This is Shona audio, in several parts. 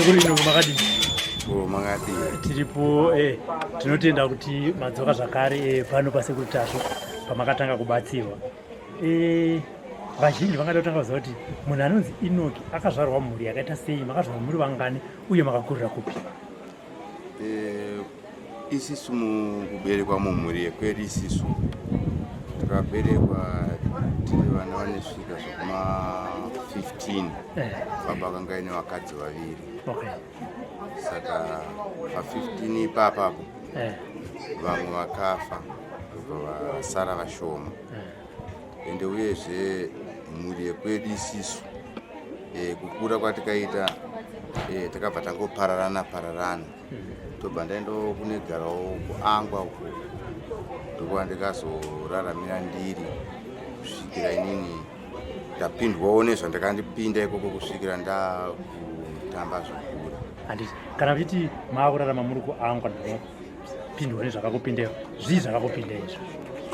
Sekuru Inoki makadii? Oh, makadii? Tiripo eh, tinotenda kuti madzoka zvakare eh, pano paSekuru Tasvu pamakatanga kubatsirwa. Eh, vazhinji vangada kutanga kuziva kuti munhu anonzi Inoki akazvarwa mhuri yakaita sei, makazvarwa muri vangani uye makakurira kupi? Eh, isisu mukuberekwa mumhuri yekwedu isisu takaberekwa tiri vana vanesvika zvekuma 15 eh. Baba vakanga ine vakadzi vaviri okay. Saka pa 15 ipapapo eh. Vamwe vakafa ndobva vasara vashoma eh. Ende uyezve mhuri yekwedu isisu e, kukura kwatikaita e, takabva tangopararana pararana tobva ndaendawo kunegarawo kuangwa uko ndokuva ndikazoraramira ndiri kusvikira inini ndapindwawo nezvandakandipinda ikoko kusvikira ndakutamba zvekura. Handiti kana uchiti maakurarama muri kuangwa ndopindwa nezvakakupinda, zvii zvakakupinda izvo?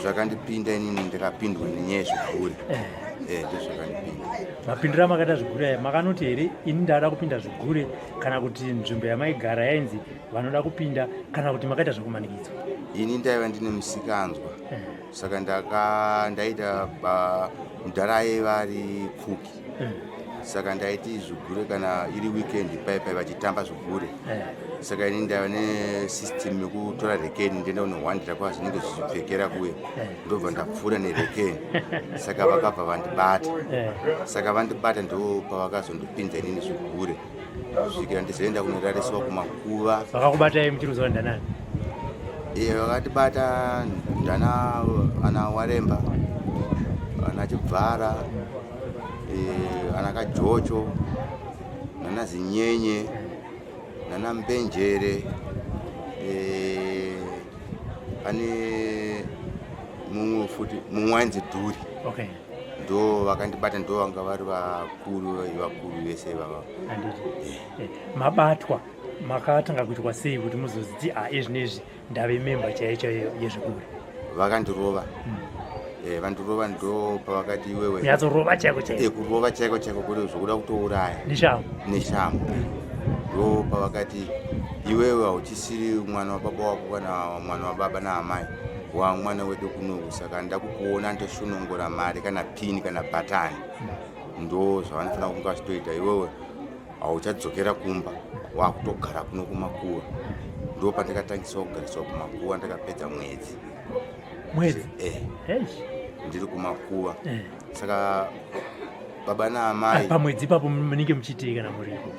Zvakandipinda inini ndikapindwa nenyaya yezvigure eh. Eh, ndozvakandipinda. Mapindiro amakaita zvigure aya makanoti here ini ndada kupinda zvigure kana kuti nzvimbo yamaigara yainzi vanoda kupinda kana kuti makaita zvekumanikidzwa? Ini ndaiva ndine musikanzwa eh. Saka ndaka ndaita mudhara aiva ari kuki eh. Saka ndaiti zvigure kana iri weekend pai pai vachitamba zvigure eh. Saka ini ndaiva nesystem yekutora rekeni ndienda kunohwandira kwa zvinenge zvichipfekera kuye eh. Ndobva ndapfuura nerekeni saka vakabva vandibata eh. Saka vandibata ndo pavakazondipinza inini zvigure kusvikira ndizoenda kunorarisiwa kumakuva. Vakakubatai muchiruziva ndanani? Iye vakatibata ndana ana Waremba, ana Chibvara, eh, ana Kajocho, nana Zinyenye, nana Mbenjere, eh, pane mumwe futi mumwe ainzi Dhuri okay. Ndo vakandibata, ndo vanga vari vakuru vakuru vese ivava. Handiti eh. Mabatwa makatanga kuitwa sei kuti muzoziti a izvinezvi ndave memba chaiyo chaiyo yezvigure? Vakandirova eh, vandirova ndo pavakati iwewe kunyatsorova chaiko chaiko eh, kurova chaiko chaiko kuti zvokuda kutouraya neshamhu neshamhu ndo pavakati iwewe hauchisiri mwana wababa wako kana mwana wababa naamai wamwana wedu kunoku saka ndakukuona ndoshonongora mari kana pini kana bhatani ndo zvavanofanira kunge vachitoita iwewe hauchadzokera kumba wakutogara kuno kumakuva ndo pandakatangiswa kugariswa kumakuva ndakapedza mwedzi Mwedzi eh, hey. Ndiri kumakuva eh. Saka baba naamai ah, pamwedzi ipapo munenge muchiitei kana muriko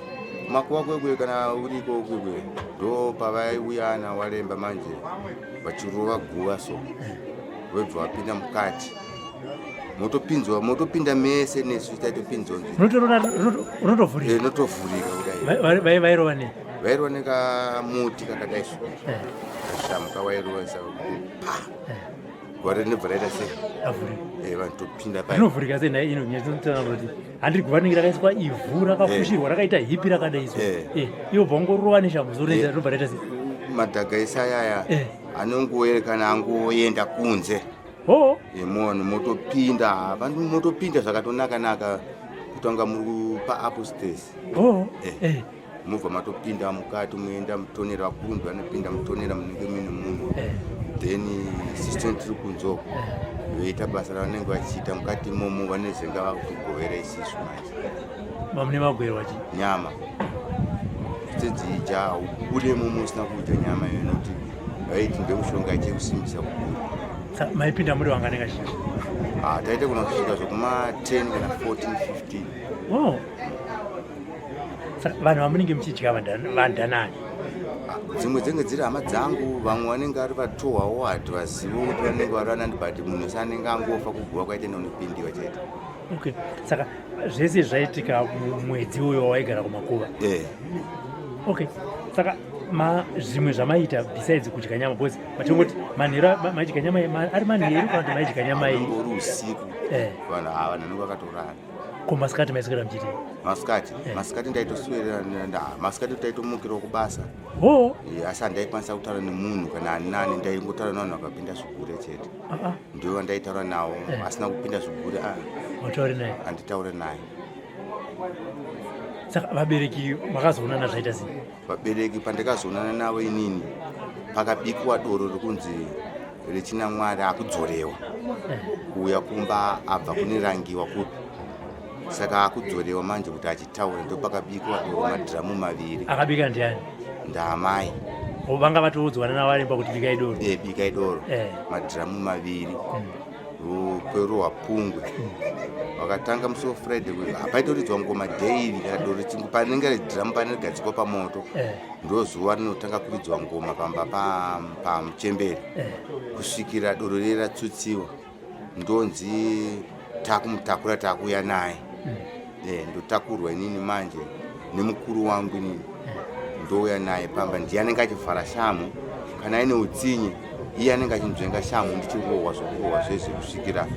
makuva kwekwe kana uriko kwekwe ndo pavaiuya ana Waremba manje vachirova guva so vobva vapinda mukati motopinzwa motopinda mese nesu taitopinzwa Unotovhurika eh, notovhurika kudai Vairova nei? Vairova nekamuti kakadai so Eh, kashamu kawairovesa pa eh, guva rinobva raita sei Avhurika Eh, vanhu topinda pai Rinovhurika sei nhai ino nyatsotaura kuti handiri guva rinenge rakaiswa ivhu rakafushirwa rakaita hipi rakadai so Eh. Eh, iwo bva ungorova neshamhu Eh. rinobva raita sei Madhaga ese ayaya Eh. anongoerekana angoenda kunze ho yemunhu motopinda vanhu motopinda zvakatonaka naka kutanga muri paupstairs ho Eh. Eh, Mobva matopinda mukati muenda mutonera vakuru ndo vanopinda mutonera munenge muine munhu Eh. Then sister tiri kunze uko veita basa ravanenge vachiita mukati imomo vanezenga vakutogovera isisu manje Mamune magwerwa chi Nyama sedzija ubude imomo usina kudya nyama iyo nokuti vaiti ndemushonga ichekusimbisa kukura Saka maipinda muri vangani kazhinji? Ah, taita kuna kusvika zvekuma 10 kana 14 15 Oh. Saka vanhu vamunenge muchidya vandanani? Ah, dzimwe dzinenge dziri hama dzangu vamwe vanenge vari vatohwawo hativazivi kuti vanenge vari vanani but munhu wese anenge angofa kuguva kwaita neunopindiwa chete Okay saka zvese zvaitika mumwedzi uyo wawaigara kumakuva eh okay saka ma zvimwe zvamaita besides kudya nyama because machingoti manheru maidya nyama ari manheru kana kuti maidya nyama iyi uri usiku Eh. vanhu ava vanhu vanenge vakatorara ko masikati maiswera muchiitei masikati Eh. masikati ndaitoswera masikati taitomukirawo kubasa ho Eh, asi handaikwanisa kutaura nemunhu kana ani nani ndaingotaura nevanhu vakapinda zvigure chete Ah, ah, ndivo vandaitaura navo Eh. asina kupinda zvigure ah, watauri naye handitaure naye Saka vabereki makazoonana zvaita sei? Vabereki pandakazoonana navo inini pakabikwa doro rekunzi rechinamwari akudzorewa eh. kuuya kumba abva kune rangiwa kupi saka akudzorewa manje kuti achitaura ndopakabikwa doro madhiramu maviri. Akabika ndiani? Ndaamai. Vanga vatoudzwa nanavaremba kuti bikai doro. Eh, bikai doro eh. Madhiramu maviri mm. Rupwe rwapungwe vakatanga musi wefriday hapaitoridzwa ngoma daily kana doro chingu panenge redhiramu pane rigadzikwa pamoto eh. ndo zuva rinotanga kuridzwa ngoma pamba pamuchembere eh. kusvikira doro riye ratsutsiwa ndonzi takumutakura takuuya naye mm. eh, ndotakurwa inini manje nemukuru wangu inini ndouya naye pamba ndiye anenge achivhara shamhu kana aine utsinye iye anenge achinzvenga shamhu ndichirohwa zvokurohwa zvese kusvikira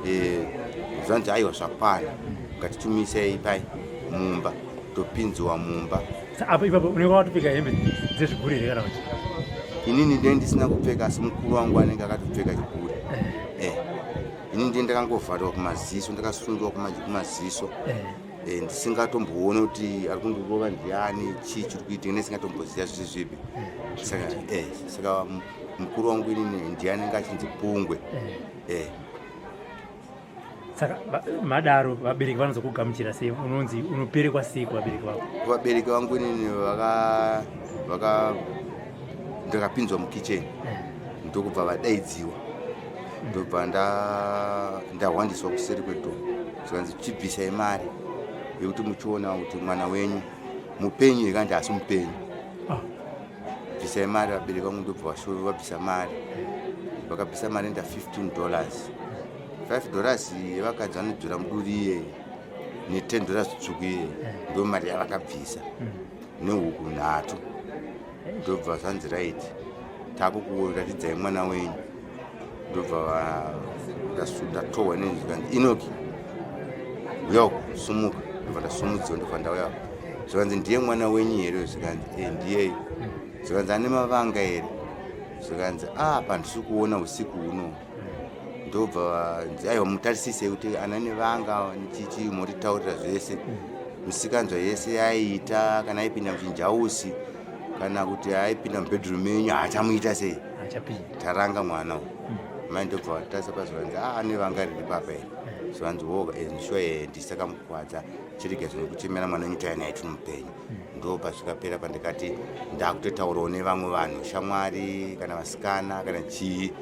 eh, zvanzi aiwa zvakwana ngatitumisei pai mumba topinziwa mumba apa ipapo unenge watopfeka hembe dzezvigure here kana kuti inini ndee ndisina kupfeka asi mukuru wangu anenge akatopfeka chigure eh. eh. Ini ndiye ndakangovharwa kumaziso ndakasungiwa kumaji kumaziso eh. Eh, ndisingatomboone kuti ari kundirova ndiani chii chiri kuitika ndisingatomboziva zviri zvipi eh, saka saka mukuru wangu inini ndiye anenge achinzi pungwe. Saka madaro vabereki vanozokugamuchira sei unonzi unoperekwa sei kuvabereki vako? Vabereki vangu inini vaka vaka ndakapinzwa mukitchen ndokubva vadaidziwa ndobva ndahwandiswa kuseri kwedhoo zvikanzi chibvisai mari yekuti muchiona kuti mwana wenyu mupenyu here kandi asi mupenyu ah. Bvisai mari vabereki vangu ndobva vabvisa mari vakabvisa mari enda 15 dollars 5 dollars yevakadzi vanodzora muduri iye ne 10 dollars tsvuku iye ndo mari yavakabvisa mm. nehuku nhatu ndobva zvanzi right takukuratidzai mwana wenyu ndobva ndatohwa neni zvikanzi inoki uya uku sumuka ndobva ndasumudziwa ndobva ndauya zvikanzi ndiye mwana wenyu here zvikanzi e ndiyei zvikanzi ane mavanga here zvikanzi a ah, pandisi kuona usiku huno ndobva aiwa mutarisisei kuti ana nevanga chichi motitaurira zvese misikanzwa yese yaiita kana aipinda muchinjausi kana kuti aipinda mubedroom menyu haachamuita sei taranga mwana u mm. mai ndobva vatarisa pazivanzi a ah, ane vanga riri papa here mm. zvivanzi woga eh, sure eh, ndisakamukwadza chirega zvino kuchemera mwana wenyu taya naye tiri mupenyu mm. ndo pazvikapera pandikati ndakutotaurawo nevamwe vanhu shamwari kana vasikana kana chii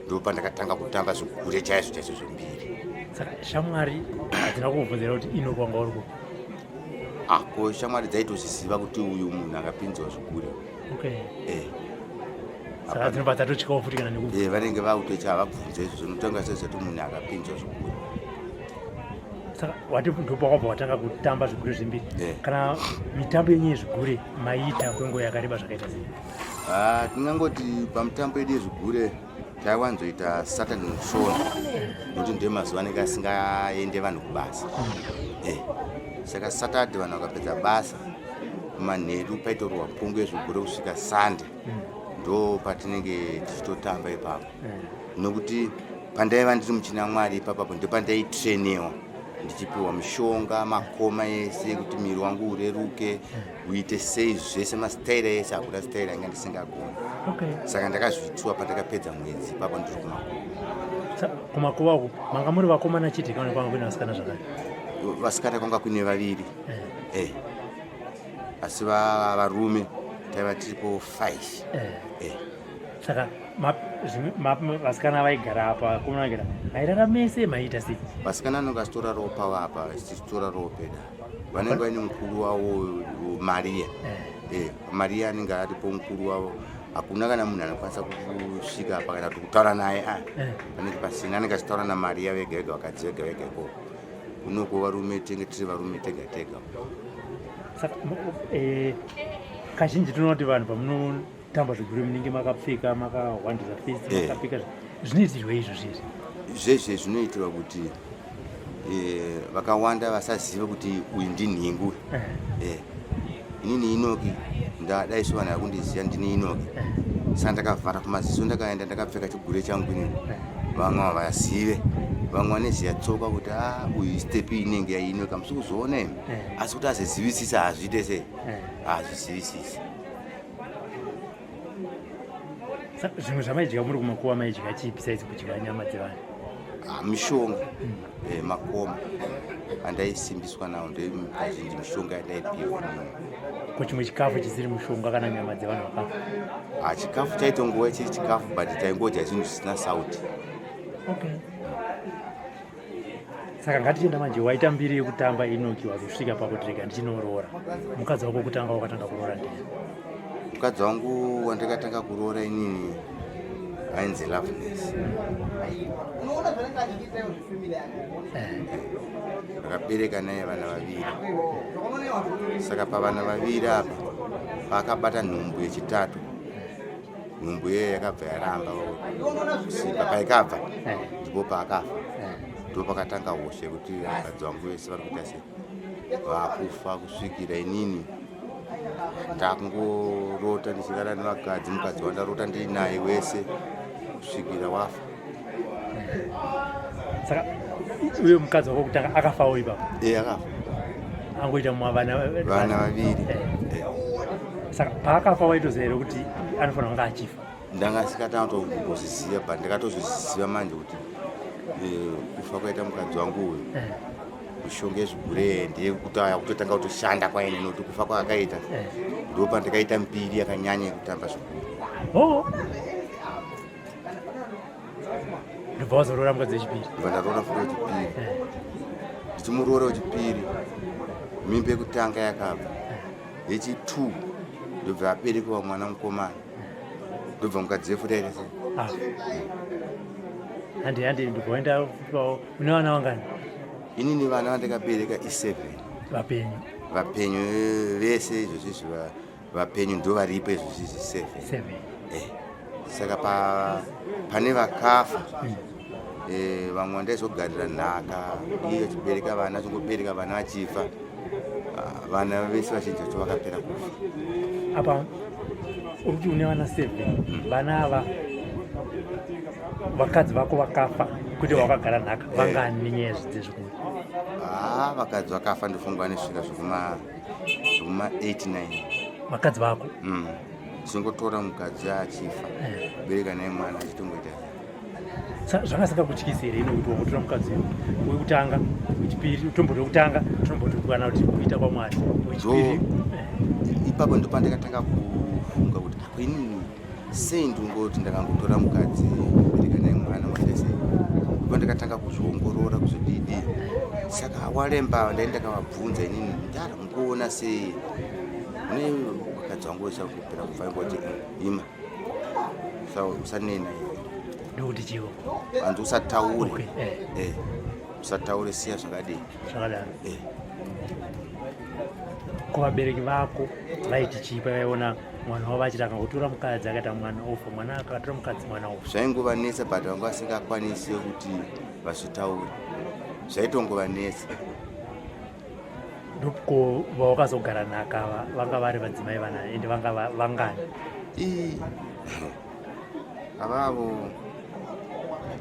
ndo pandakatanga kutamba zvigure chaizvo chaizvo zvembiri saka shamwari hadzina kukubvunzira kuti inokwanga uri kupi ako ah, shamwari dzaitozviziva kuti uyu munhu akapinzwa zvigure okay. eh. saka dzinobva dzatotyawo futi kana nekubvunza eh, vanenge vakutocha havabvunze izvo zvinotanga sezvati munhu akapinzwa zvigure saka wati ndopawabva watanga kutamba zvigure zvembiri eh. kana mitambo yenyu yezvigure maiita kwenguva yakareba zvakaita sei ah, tingangoti pamitambo yedu yezvigure taiwanzoita saturday nesvondo nokuti ndiyo mazuva anenge asingaende vanhu kubasa mm. eh, saka saturday vanhu vakapedza basa manheru paitorwa pungu yezvigure kusvika sunday mm. ndo patinenge tichitotamba ipapo mm. nokuti pandaiva ndiri muchina mwari ipapapo ndopandaitrainiwa ndichipiwa mishonga makoma ese kuti miri wangu ureruke uite sei zvese masitaira ese hakuna sitaira anga ndisingagoni okay. saka ndakazviitwa pandakapedza mwedzi ipapo ndiri kumakuva kumakuva uku manga muri vakomana chete kana kwanga kuine vasikana zvakare vasikana kwanga kuine vaviri eh. eh. asi varume taiva tiripo five eh. eh. saka vasikana vaigara apa vakomana vaigara mairara mese maiita sei vasikana anonge achitorarawo pavo apa tichitorarawo peda vanenge vaine mukuru wavo maria eh. eh, maria anenge aripo mukuru wavo hakuna kana munhu anokwanisa kusvika apa kana kuti kutaura naye a ah. eh. panenge pasina anenge achitaura namaria vega vega vakadzi vega vega ikoko kunoko varume tenge tiri varume tega tega saka kazhinji tinoona kuti vanhu pamunotamba zvigure munenge makapfeka makahwandisa fesi eh. makapfeka zvinoitirwa izvo zvizvi zvezve zvinoitirwa kuti eh, vakawanda vasazive kuti uyu ndinhingu eh. eh. inini inoki ndadai so vanhu vakundiziva ndini inoki saka ndakavhara kumaziso ndakaenda ndakapfeka chigure changu inini vamwe havazive Vamwe vaneziya tsoka kuti a ah, uyu step inenge yaino kamusi kuzoona imi eh. Asi kuti azizivisisa hazviite sei eh. Hazvizivisisi. Zvimwe zvamaidya muri kumakuwa maidya chii besides kudya nyama dzevanhu? Ah, mishonga mm. Eh, makoma andaisimbiswa nawo ndekazhinji mishonga yandaipiwa. Ko chimwe chikafu chisiri mushonga kana nyama dzevanhu vakafa? Ah, chikafu chaitongowa chiri chikafu but taingodya zvinhu zvisina sauti. Okay. Saka ngatichienda manje, waita mbiri yekutamba Inoki, wazosvika pakuti rega ndichinoroora. Mukadzi wako kutanga wakatanga kuroora ndiye? Mukadzi wangu wandakatanga kuroora inini ainzi Loveness. Ndakabereka naye vana vaviri. Saka pavana vaviri apa paakabata nhumbu yechitatu, nhumbu iyoyo yakabva yaramba kusimba. Paikabva ndipo paakafa, ndipo pakatanga hosha yekuti vakadzi vangu vese vari kuita sei, vakufa, kusvikira inini ndakungorota ndichirara nevakadzi. Mukadzi wandarota ndinaye wese kusvikira wafa. Saka uyo mukadzi wako kutanga akafawo ipapo? E, akafa. Angoita mwa vana vana vaviri eh. Eh. Saka paakafa waitoziva here kuti anofanira kunge achifa? Ndanga sikatanga but ndakatozviziva manje kuti eh, kufa kwaita mukadzi wangu uyu eh. mishonga yezvigure ndeyekuti aya kutotanga kutoshanda kwaine nokuti kufa kwaakaita eh. ndo pandakaita mbiri yakanyanya yekutamba zvigure. Oh. Ndobva wazoroora mukadzi wechipiri? Ndobva ndaroora futi wechipiri. Ndichimuroora wechipiri, mimba yekutanga yakabva, yechi2 ndobva aberekewa mwana mukomana, ndobva mukadzi wefuti aita sei? Ah. Handi handi, ndobva waenda. Une vana vangani? Inini vana vandakabereka i7. Vapenyu? Vapenyu vese izvozvi izvi vapenyu ndo varipo izvozvi izvi 7. Eh. Saka pa pane vakafa mm. Eh, vamwe vandaizogarira nhaka iye achibereka vana, achingobereka vana vachifa. Ah, vana vese vazhinji vacho vakapera kufa. Apa uri kuti une vana 7 mm. Vana ava vakadzi vako vakafa kuti vakagara nhaka eh. vangani nenyaya dzezvikuru? Ah, vakadzi vakafa ndifunga vanesvika zvekuma 89. Vakadzi vako? Mm. Chingotora mukadzi achifa eh. Bereka naye mwana achitongoita. Zvanga singakutyisi here ino kuti wangotora mukadzi wekutanga, wechipiri, utomboti wekutanga tomboti kana kuti kuita kwaMwari, wechipiri? Eh. Ipapo ndo pandakatanga kufunga kuti ako inini sei ndingoti ndakangotora mukadzi bereka naye mwana waita sei. Ndipo ndakatanga kuzviongorora kuzodidi. Saka walemba ndai ndakavabvunza inini ndara mukuona sei ne vakadzi vangu vese kupera kufa ngoti ima usanena iwe. Ndokuti chivo? Hanzi usataure. Okay, eh. Eh, usataure, siya zvakadii. Zvakadaro eh. Ko vabereki vako vaiti chii pavaiona mwana wavo achiti akangotora mukadzi akaita mwana ofa, mwana akatora mukadzi mwana ofa? Zvaingovanetsa but vanga vasingakwanisi kuti vazvitaure, zvaitongovanetsa. Ndoko vawakazogara nhaka vanga vari vadzimai vana ende vanga vangani? Avavo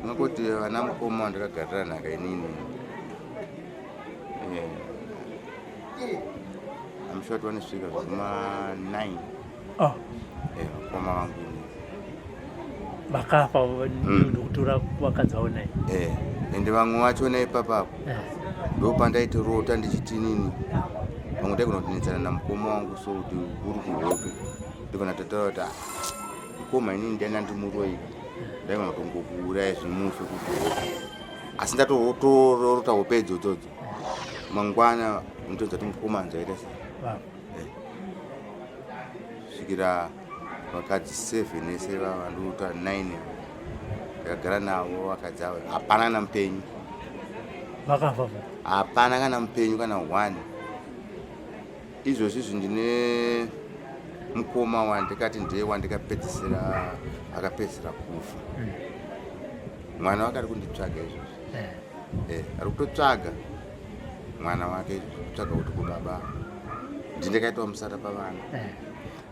unongoti vana mukoma wandakagarira nhaka inini eh, I'm sure kuti vanosvika zvekuma 9. Oh. Eh, vakoma vangu inini vakafa ndokutora vakadzi vavo naye? Eh, ende vamwe vachona ipapapo eh. ndo pandaitorota ndichiti nini vamwe taigona kutinetsana namukoma wangu so kuti uri kuhope ndobva ndatotaura kuti ah, mukoma inini ndaenda ndimuroyi ndaigona kutongokuuraya zvimufe kuhope asi ndatotorota hope idzodzodzo mangwana unotonza kuti mukoma anzaita sei eh. Svikira vakadzi 7 ese vava ndikuta 9 ndakagara navo vakadzi ava hapana kana mupenyu. Vakafa? Hapana kana mupenyu kana one. Izvozvi izvi ndine mukoma wandikati ndiye wandikapedzisira akapedzisira kufa mm. Mwana wake ari kunditsvaga izvozvi eh. Eh, ari kutotsvaga mwana wake kutsvaga kuti kubaba ndindakaitwa musara pavana eh.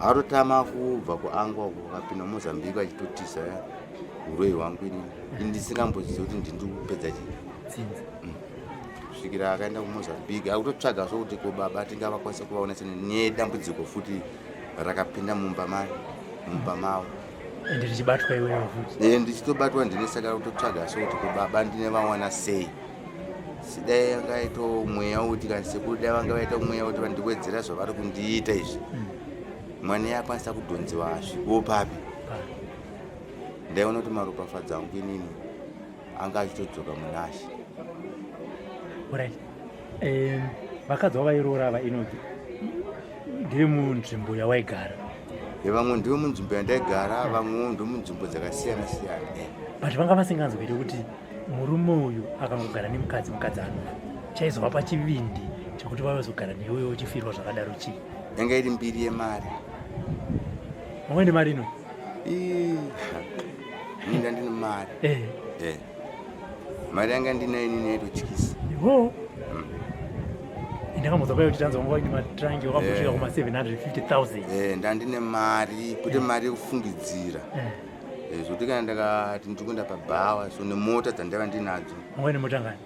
Akatotama kubva kuangwa uko akapinda Mozambique achitotisa uroyi hwangu inini. Ini ndisingambozivi kuti ndindi kupedza chii. Dzinza. Kusvikira akaenda kuMozambique akutotsvaga so kuti ko baba tingavakwanisa kuvaona sene nedambudziko futi rakapinda mumba mai mumba mavo. Ende richibatwa iwewe futi. E, ndichitobatwa ndine saka kutotsvaga so kuti ko baba ndine vawana sei. Sidai yanga aitawo mweya wekuti kana sekuru dai vanga vaita mweya wekuti vandiwedzera zvavari kundiita izvi. Mwana yakwanisa kudhonzewa asvikewo papi. Ndaiona kuti maropafadzo angu inini anga achitodzoka munashe. Alright. Vakadzi vavairoora ava inonzi ndevemunzvimbo yawaigara? Vamwe ndivo munzvimbo yandaigara, vamwewo ndivo munzvimbo dzakasiyana siyana. But vanga vasinganzwi here kuti murume uyu akangogara nemukadzi, mukadzi anofa, chaizovapa chivindi chekuti vavazogara newewe uchifirwa zvakadaro chii? Yanga iri mbiri yemari. Wanga ine mari ino? Ini ndandine mari. Mari yanga ndinayo inini yaitotyisa. Iwo? Ndakambonzwa paya kuti tanzwa wanga uine matrangi wakambosvika kuma 750,000. Ndandine mari, kwete mari yekufungidzira. Zvekuti kana ndakati ndiri kuenda pabhawa so nemota dzandaiva ndinadzo. Wanga uine mota ngani?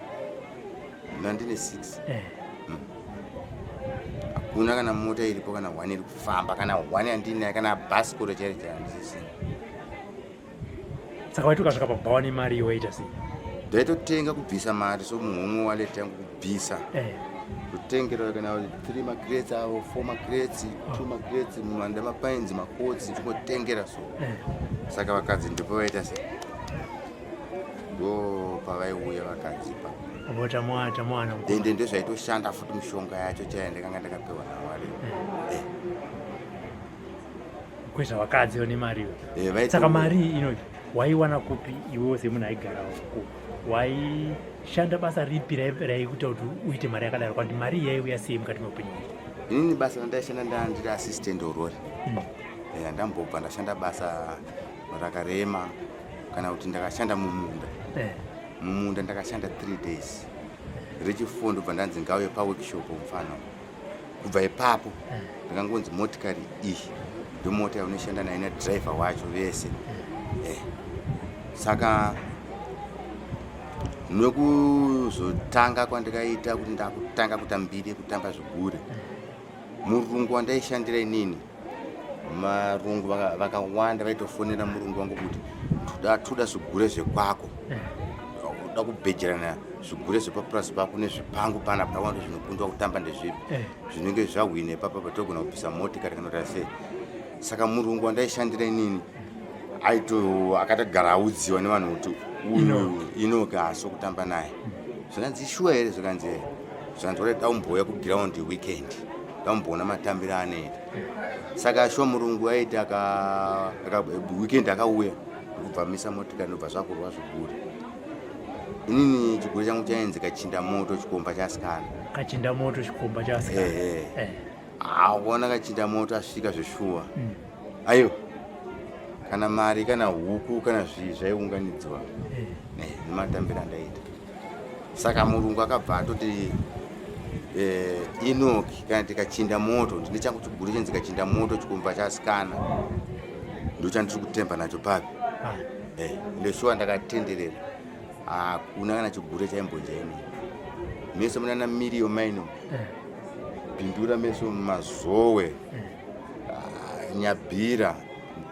Ndandine 6. Hakuna kana mota iripo, kana one iri kufamba, kana one yandinayo, kana bhasikoro chairo chairo handisisina. Saka waiti ukasvika pabhawa nemari iyo waita sei? Ndaitotenga kubvisa mari so muhomwe wallet yangu kubvisa. Kutengera kana 3 macrates avo, 4 macrates, 2 macrates, manda mapainzi, makotsi, ndingotengera so. Saka vakadzi ndipo vaita sei? Ndo pavaiuya vakadzi pa. Vota mwana, mwana. Ende ndozvaitoshanda futi mishonga yacho chaiyo ndakanga ndakapiwa naMwari. Kwezva vakadzi vane mari iyo. Saka mari iyi ino waiwana kupi iwewe semunhu aigara uko? Waishanda basa ripi raikuita kuti uite mari yakadaro? Kwandi mari iyi yaiuya sei mukati meupenyu hwako? Inini basa randaishanda ndandiri assistant orori. Ndambobva ndashanda basa rakarema kana kuti ndakashanda mumunda. Mumunda ndakashanda 3 days. Rechifour ndobva ndanzi ngauye paworkshop mufana. Kubva ipapo ndakangonzi motikari iyi ndomota yaunoshanda nayo nadriver wacho vese. Saka nekuzotanga kwandikaita kuti ndakutanga kuita mbiri yekutamba zvigure, murungu wandaishandira inini, marungu vakawanda vaitofonera murungu wangu kuti toda zvigure zvekwako, toda kubhejerana zvigure zvepapurazi pako nezvepangu panapa, taona kuti zvinokundwa kutamba ndezvipi zvinenge zvahwine ipapa patogona kubvisa motikari kana kuti sei. Saka murungu wandaishandira inini aito akatogara audziwa nevanhu kuti uyu Inoki haasi kutamba naye. Zvikanzi shuwa here? Zvikanzi zvikanzi ore daumbouya kuground weekend daumboona matambiro anoita. Saka shuwa murungu aiti weekend akauya ndokubva misa motikari ndobva zvakurwa zvigure. Inini chigure changu chainzi kachinda moto chikomba chasikana. Kachinda moto chikomba chasikana. Akuona kachinda moto asvika zveshuwa. Ayo kana mari kana huku kana zvii zvaiunganidzwa nematambiro andaita. Saka murungu akabva atoti Inoki kana tikachinda moto, ndine changu chigure chinzi kachinda moto chikomba chasikana, ndochandiri kutemba nacho papi. Ndoshuwa ndakatenderera, hakuna kana chigure chaimbonja inini. Meso munana miriyo maino Bindura meso Mazowe, Nyabira,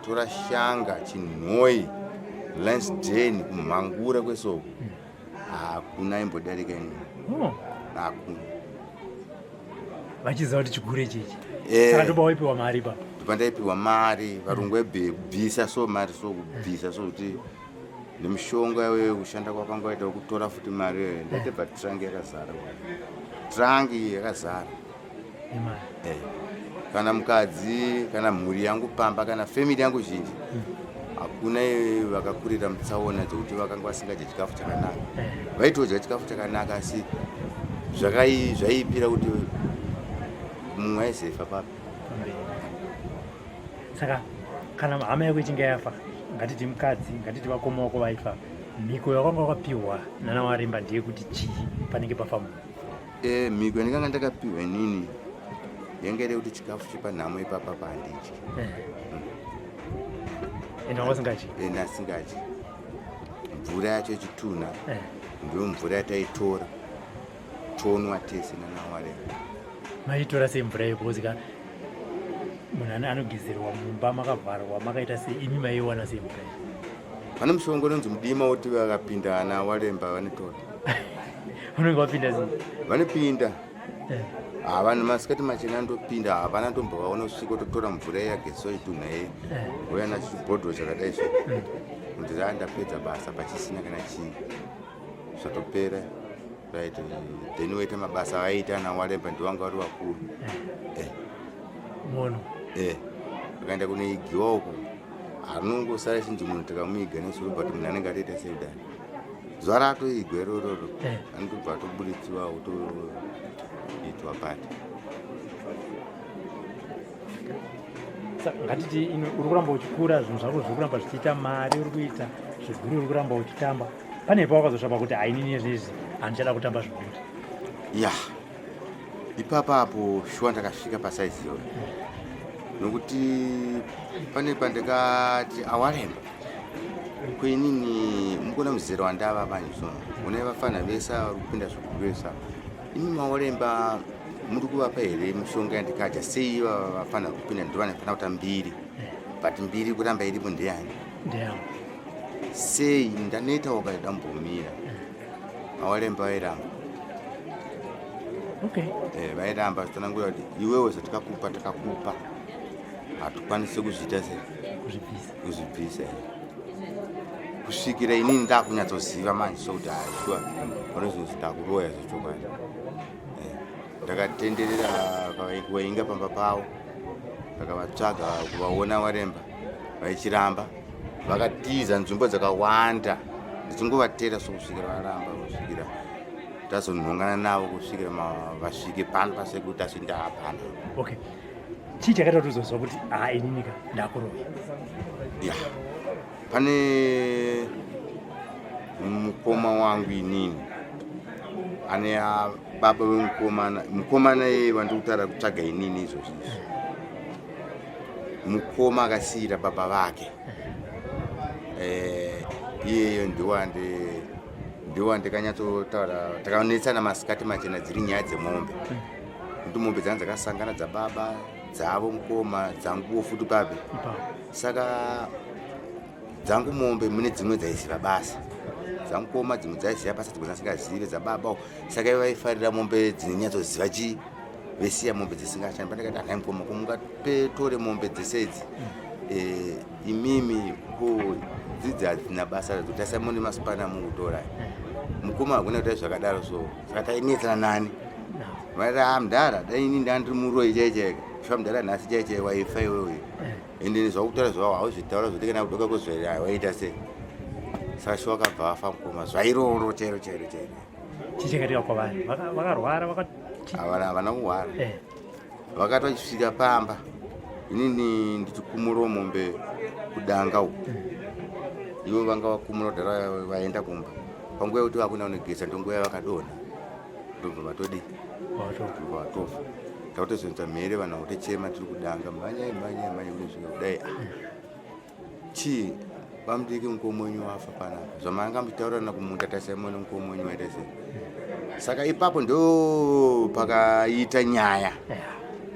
Tora Shanga, Chinhoyi, Lansdane, kumhangura kwesoko hakuna imbodarika inini. Hakuna. Vachiziva kuti chigure chichi. Saka ndopa waipiwa mari pa? Ndopa ndaipiwa mari, varungu vebhe kubvisa so mari so kubvisa so kuti nemishonga iyoyo kushanda kwakanga waita kutora futi mari iyoyo ndaitebva trangi yakazara. Trangi yakazara. Kana mukadzi kana mhuri yangu pamba kana family yangu zhinji hakuna vakakurira mutsaona dzekuti vakanga vasingadye chikafu chakanaka. Vaitodya chikafu chakanaka asi zvaiipira kuti mumwe aizefa papi. Saka kana hama yako ichinge yafa, ngatiti mukadzi, ngatiti vakoma vako vaifa, mhiko yakanga wakapiwa nana Warimba ndeyekuti chii panenge pafa munhu? Mhiko yandikanga ndakapiwa inini yanga iri yekuti chikafu chepanhamo ipapa handidyi. Ende wanga usingadyi? Ende asingadyi. Mvura yacho yechitunha eh. Ndiyo mvura yataitora tonwa tese nanawaremba. Maitora sei mvura iyo because ka munhu anogezerwa mumba makavharwa makaita sei imi maiwana sei mvura iyo? Pane mushonga unonzi mudima woti vakapinda ana walemba vanotora. Unenge wapinda sei? Vanopinda. Eh. Ah, vanhu masikati machena ndopinda hapana ndombovaona usvika totora mvura yagezwa chitunha iye eh. uya nacho chibhodhoro chakadai so eh. kuti aa ndapedza basa pachisina kana chii zvatopera right then woita mabasa vaiita ana walemba ndiwanga vari vakuru eh. Mono eh akaenda kunoigiwa uko anongosara chinzi munhu tikamuiga nesuru but munhu anenge atoita sei kudai zuva ratoigwa irororo eh. anotobva atobuditsiwa otoitwa pati ngatiti uri kuramba uchikura zvinhu zvako zviri kuramba zvichiita mari uri kuita zviguri uri kuramba uchitamba pane pawakazosvapa kuti hainini izvizvi handichada kutamba zviguri ya ipapa apo shuwa ndakasvika pasaizi iyoyo nokuti pane pandikati awaremba kuinini mukuona muzera wandava manje so une vafana vese vari kupinda zviguri vese imi mawaremba muri kuvapa here mishonga yandikadya sei ivava vafana kupinda ndovanofanira kuta mbiri but mbiri kuramba iripo ndeyani sei ndaneta wakaida mbomira awalemba vairamba okay. Eh, vairamba zvitanangura kuti iwewe zvatikakupa takakupa hatikwanisi kuzviita sei kuzvibvisa eh. kusvikira inini ndakunyatsoziva manje sokuti haishuwa panozonzi ndakuroya zvechokwadi eh, ndakatenderera vainga pamba pavo ndakavatsvaga kuvaona waremba vaichiramba vakatiza nzvimbo dzakawanda ndichingovatera sokusvikira varamba kusvikira tazonhongana navo kusvikira vasvike pano pasekuti asi ndaapana okay chii chakaita kuti uzoziva kuti haa ininika ndakuroya ya pane mukoma wangu inini ane baba vemukomana mukomana iyeye vandiri kutaura kutsvaga inini izvozvi izvi mukoma akasiira baba vake eh, iyeyo ndiwandikanyatsotaura takanetsana masikati machena dziri nyaya dzemombe kuti mombe dzanga dzakasangana dzababa dzavo mukoma dzanguwo futi papi saka dzangu mombe mune dzimwe dzaiziva basa dzamukoma dzimwe dzaiziva basa dzimwe dzasingazive dzababa saka ivo vaifarira mombe dzinonyatsoziva chii vesiya mombe dzisingashandi pandakati anhai mukoma ko mungatore mombe dzese idzi eh, imimi ko dzidzi hadzina basa radzo tasai mune masipana mukutora mukoma hakuna kuita zvakadaro so saka tainetsana nani vaiti ah mudhara dai ini ndandiri muroyi chai chaika shuwa mudhara nhasi chai chai waifa iwewe ende zvakutaura zvavo hauzvitaura zvoti kana kudoka kwezvaira waita sei saka shuwa akabva afa mukoma zvairoro chairo chairo chairo Chii chakaitika kwavari? Vakarwara havana havana kuhwara eh. Vakati vachisvika pamba inini ndichikumurawo mombe kudanga uku eh. Ivo vanga vakumura kudhara vaenda kumba panguva yekuti vakuenda kunogeza ndonguva yavakadonha ndobva vatodii ndobva vatofa takutozonza mhere vanhu vakutochema tiri kudanga mhanyai mhanyai mhanyai kunosvika kudai ah. Chii bamudiki mukoma wenyu wafa panapa zvamanga muchitaurirana kumunda tasai muone mukoma wenyu waita sei saka ipapo ndo pakaita nyaya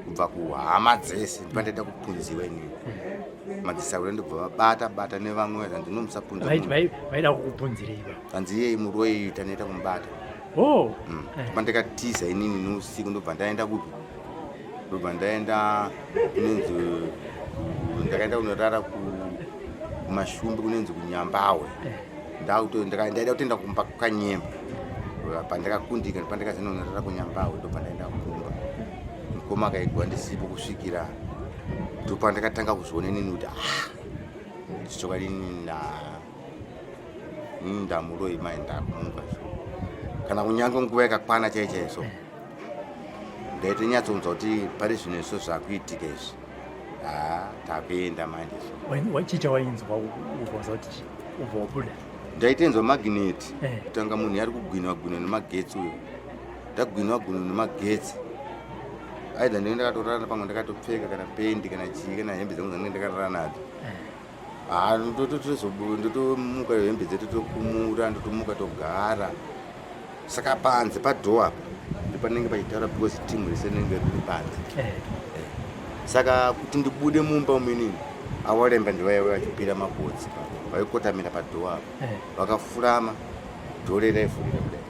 kubva kuhama dzese ndipandaita kupunziwa inini madzisakura ndobva vabata bata nevamwe vanzi nomusapunza vaida kukupunzirei hanzi iyei muroyi tanoita kumubata oh. mm. eh. pandakatiza inini nousiku ndobva ndaenda kupi ndobva ndaenda kunenzi ndakaenda kunorara kumashumbi kunenzi kunyambawe ndaida kutoenda kumba kukanyemba pandakakundika pandakazonorara kunyambawe ndobva ndaenda kumba mukoma akaigwa ndisipo kusvikira ndopandakatanga kuzviona inini kuti ah chokwadi inini ndamuroi mai ndakumuka kana kunyange nguva yakakwana chai chai so ndaitonyatsounzwa kuti pari zvino izvo zvakuitika izvi haa takuenda manje so chii chawainzwa ubva kuti ubva wabuda ndaitenzwa magineti eh. kutanga munhu yari kugwinwa gwinwa nemagetsi uyo ndagwinwa gwinwa nemagetsi aidha ndinge ndakatorara pamwe ndakatopfeka kana pendi kana chii kana hembe dzangu dzange ndakarara nadzo eh. Ah, ndotomuka hembe dzedu tokumura, ndotomuka togara. Saka panze padhoo apa ndopanenge pachitaura because team rese rinenge riri panze. Eh. Eh. Saka kuti ndibude mumba uminini awaremba ndivaive vachipira makotsi vaikotamira padhoo apa eh. vakafurama dhoo raivhurira kudai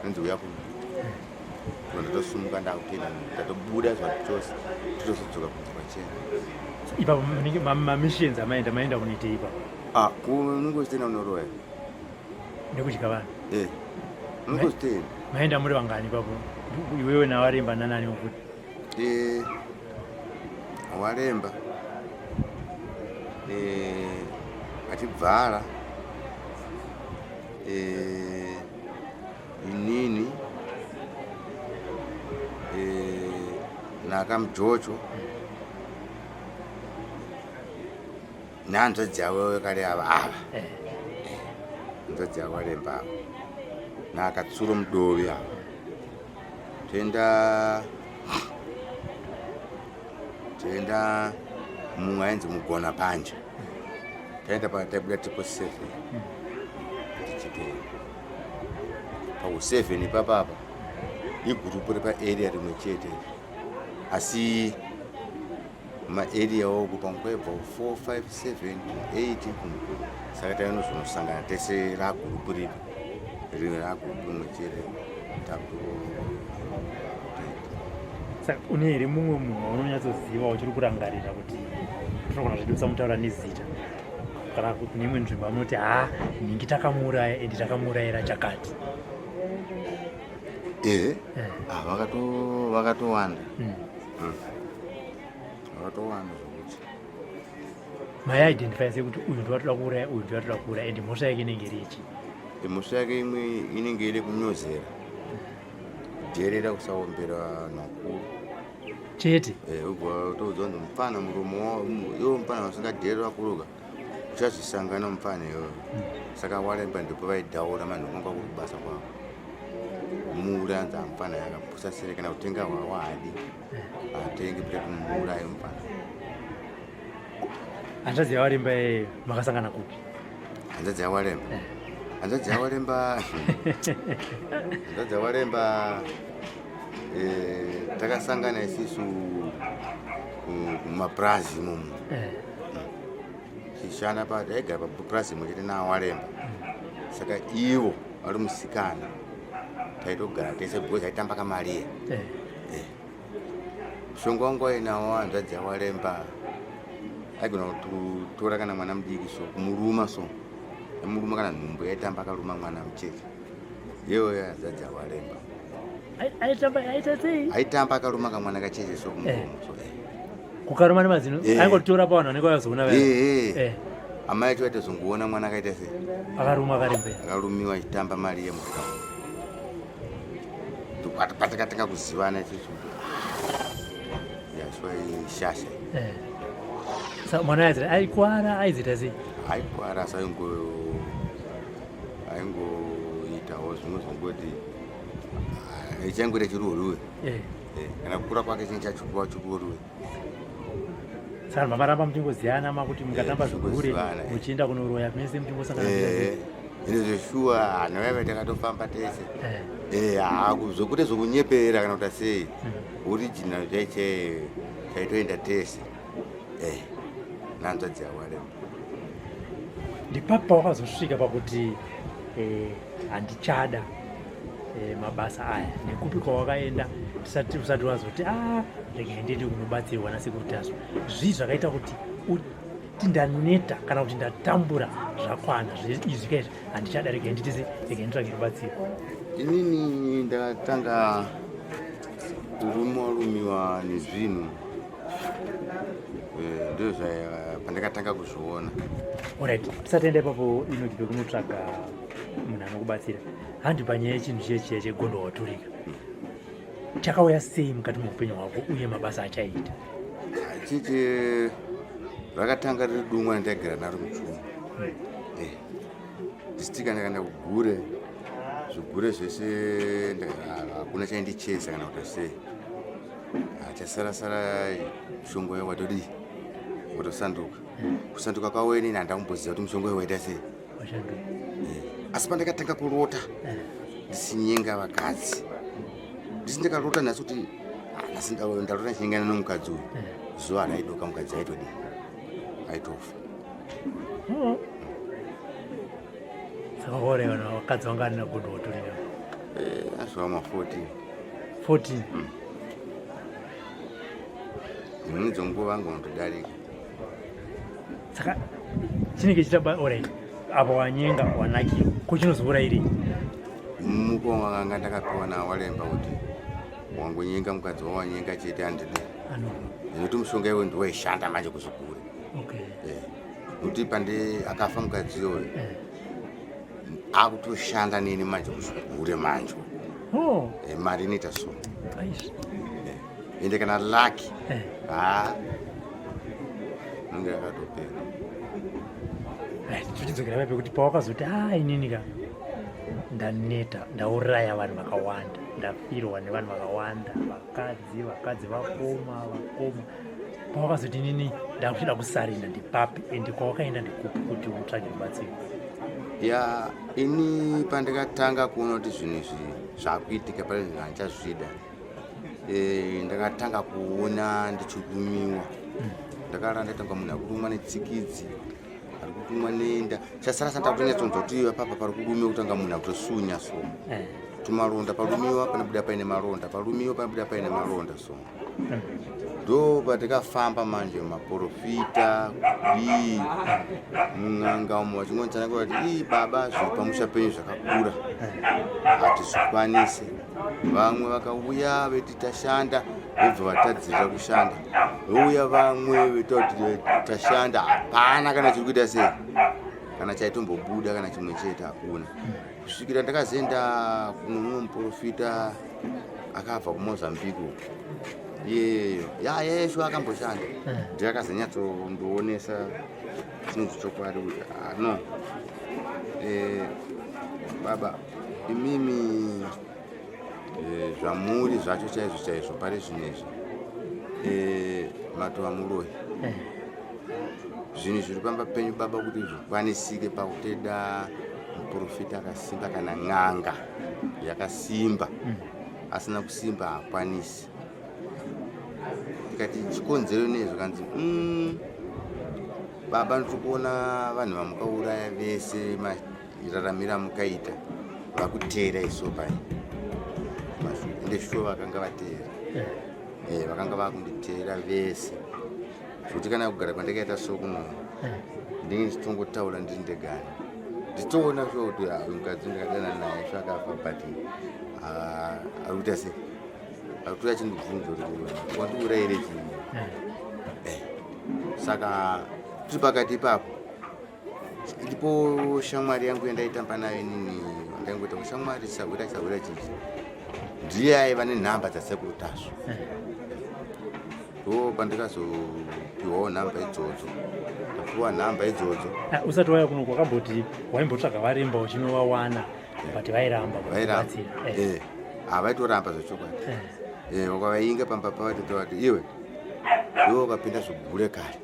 anzi uya kuno ndatosumuka ndakupinda ndatobuda zvachose totozodzoka kunze kwachena ipapo mamissions amaenda maenda kunoitei ipapo ah unongozvitenda unoroya nekudya vanhu eh unongozvitenda maenda muri vangani ipapo iwewe nawaremba nanani futi eh waremba eh achibvala eh inini eh, nakamujocho nehanzvadzi yavo vekare ava ava eh. Eh, hanzvadzi yavo varemba ava nakatsuro mudovi ava toenda toenda mumwe ainzi mugona panja taenda pataibuda tipo seven tichitoenda pakuseven ipapapa igurupu repaarea rimwe chete asi maarea oku panguva ibva 4 5 7 8 saka tainozonosangana tese ragurupu ripi rimwe ragurupu rimwe chete takuto Saka une here mumwe munhu waunonyatsoziva uchiri kurangarira kuti tinogona zvedu kusamutaura nezita kana kune imwe nzvimbo amunoti ha nhingi takamuuraya ende takamuurayira chakati? Ehe, eh. ah, vakatowanda. Vakatowanda zvokuti maiidentify sekuti uyu ndiwatoda kuuraya, uyu ndiwatoda kuuraya, ende mhosva yake inenge iri yechi? Mhosva yake imwe inenge iri kunyozera, kudherera, kusaombera vanhu vakuru. Chete. Eh, ubva utoudzwa kunzi mupfana muromo iwo mupfana usingadherera vakuruka uchazvisangana mupfana iyoyo. Saka waremba ndipo vaidhaura manhu kwanga kuri kubasa kwavo kumuuraya, nzi amupfana yakapusa sere kana kutenga hwawa haadi atenge pita kumuuraya mupfana. Hanzvadzi yawaremba makasangana kupi? Hanzvadzi yawaremba, hanzvadzi yawaremba, hanzvadzi yawaremba, takasangana isisu kumapurazi imomo tichishanda pa taigara papurazi imwe chete nawaremba. Saka ivo vari musikana taitogara tese because aitamba kamariya. Mushonga wangu wainawo hanzvadzi yawaremba aigona kutora kana mwana mudiki so kumuruma, so amuruma kana nhumbu yaitamba akaruma mwana mucheche iyoyo hanzvadzi yawaremba. Aitamba aita sei? Aitamba akaruma kamwana kacheche so kumuromo so. Kukaruma nemazino? Eh. Aingotora pavanhu vanenge vazoona vaya? Eh. Amai acho vaitozongoona mwana akaita sei? Akaruma akarembera. Akarumiwa achitamba mari yemuka. Patakatanga kuzivana isusu yaswa ishasha. Saka mwana aizita aikwara aizoita sei? Aikwara asi aingoitawo zvimwe zvongoti ichangoita chiruoruwe. Kana kukura kwake chinge chachikuva chiruoruwe. Saka makaramba muchingoziyana makuti mukatamba Eh, zvigure tichingozivana, eh. muchienda kunoroya mese muchingosangana? Ine zveshuwa hana vaiva takatofamba tese. Eh. Zvokuti zvokunyepera kana kuta sei, original chaiche taitoenda tese nanzvadzi yawaremba. Ndipapo pawakazosvika pakuti handichada mabasa aya? Nekupi kwawakaenda usati wazoti a regai ndiende kunobatsirwa nasekuru Tasvu? Zvii zvakaita kuti uti ndaneta kana kuti ndatambura zvakwana izvi kaizvi, handichada, regai nditise, regai nditsvage rubatsiro? Inini ndakatanga kurumiwa rumiwa nezvinhu, ndo pandakatanga kuzviona. Alright, tisatienda ipapo inoti pekunotsvaga munhu anokubatsira, handi panyaya yechinhu chiye chiya chegondo waturika chakauya sei mukati meupenyu hwako uye mabasa achaita? Chichi rakatanga riri dumwa randaigara naro muchuma. Ndisitika ndakaenda kugure, zvigure zvese hakuna chaindichesa kana kuta sei. Chasarasara shongo watodii. Votosanduka. Kusanduka kwavo inini handakumboziva kuti mushonga uyu waita sei. Asi pandakatanga kurota ndisinyenga vakadzi, ndisi ndakarota nhasi kuti ah, nhasi ndarota ndichinyengana nomukadzi uyu, zuva raidoka mukadzi aitodii, aitofa. Oh. Saka wakauraya vanhu vakadzi vanga na good watorira? Azova ma 14. 14? Dzimweni dzenguva vangu vanotodarika. Saka chinenge chichaba, alright, apa wanyenga wanakirwa, ko chinozourairei? Muko wakanga ndakapiwa nawalemba kuti wangonyenga mukadzi wawanyenga chete, handidi nekuti mushonga iwe ndiwaishanda manje kuzvigure. Nekuti pande akafa mukadzi iyoyo, akutoshanda neni manje kuzvigure manje. Oh. Mari inoita so. Aish. Ende kana laki, ha, inenge yakatopera. Right, tichidzokera papi kuti pawakazoti a inini ka ndaneta, ndauraya vanhu vakawanda, ndafirwa nevanhu vakawanda, vakadzi, vakadzi vakoma vakoma, pawakazoti inini ndakuchida kusarenda, ndipapi ende kwawakaenda ndikupi kuti utsvage rubatsiro? Ya, ini pandakatanga kuona kuti zvinhu izvi zvakuitika pane zvinhu handichazvida, ndakatanga kuona ndichirumiwa. Ndakarara ndaitanga munhu ari kurumwa netsikidzi, ari kurumwa nenda chasara sanda kutonyatsonzwa kuti papa pari kurumiwa, kutanga munhu akutosunya so. Tumaronda parumiwa panobuda paine maronda, parumiwa panobuda paine maronda, so ndo patikafamba manje maprofita kudii mun'anga umo vachingonzana kuti ii baba, zviri pamusha penyu zvakakura, hatizvikwanisi. Vamwe vakauya veti tashanda, vobva vatadzirira kushanda. Vouya vamwe vetoti tashanda, hapana kana chiri kuita sei, kana chaitombobuda kana chimwe chete hakuna, kusvikira ndakazoenda kuno mumwe muprofita akabva kuMozambique uko. Iyeyo ya yesho akamboshanda, ndiye akazonyatsondionesa chinonzi chokwadi kuti ah, no, baba imimi, zvamuri zvacho chaizvo chaizvo pari zvinezvi, matova muroyi. Zvinhu zviri pamba penyu baba, kuti zvikwanisike pakuteda muprofita akasimba kana n'anga yakasimba. Asina kusimba haakwanisi. Tikati chikonzero nezvo, kanzi baba, ndiri kuona vanhu vamukauraya vese, mararamiro amukaita, vakuteera iso pai. Ende shuwa vakanga vateera. Vakanga vakunditeera vese, zvokuti kana kugara kwandakaita so kuno, ndinge ndichitongotaura ndiri ndegani, ndichitoona shuwa kuti ah, uyu mukadzi ndakadana naye sho akafa, but ah, ari kuita sei, ari kutoya achindibvunza kuti wandiurayire chii? Saka tiri pakati ipapo, ndipo shamwari yangu yandaitamba nayo inini, ndaingoita kushamwari sahwira sahwira chichi, ndiye aiva nenhamba dzasekuru Tasvu. Ndo pandikazopiwawo nhamba idzodzo, ndapiwa nhamba idzodzo. Ah, usati wauya kuno kwakamboti waimbotsvaga varemba uchinovawana, but vairamba Vairamba. kubatsira. Havaitoramba zvechokwadi. Wakavainga pamba pavatotaura kuti iwe, iwe wakapinda zvigure kare,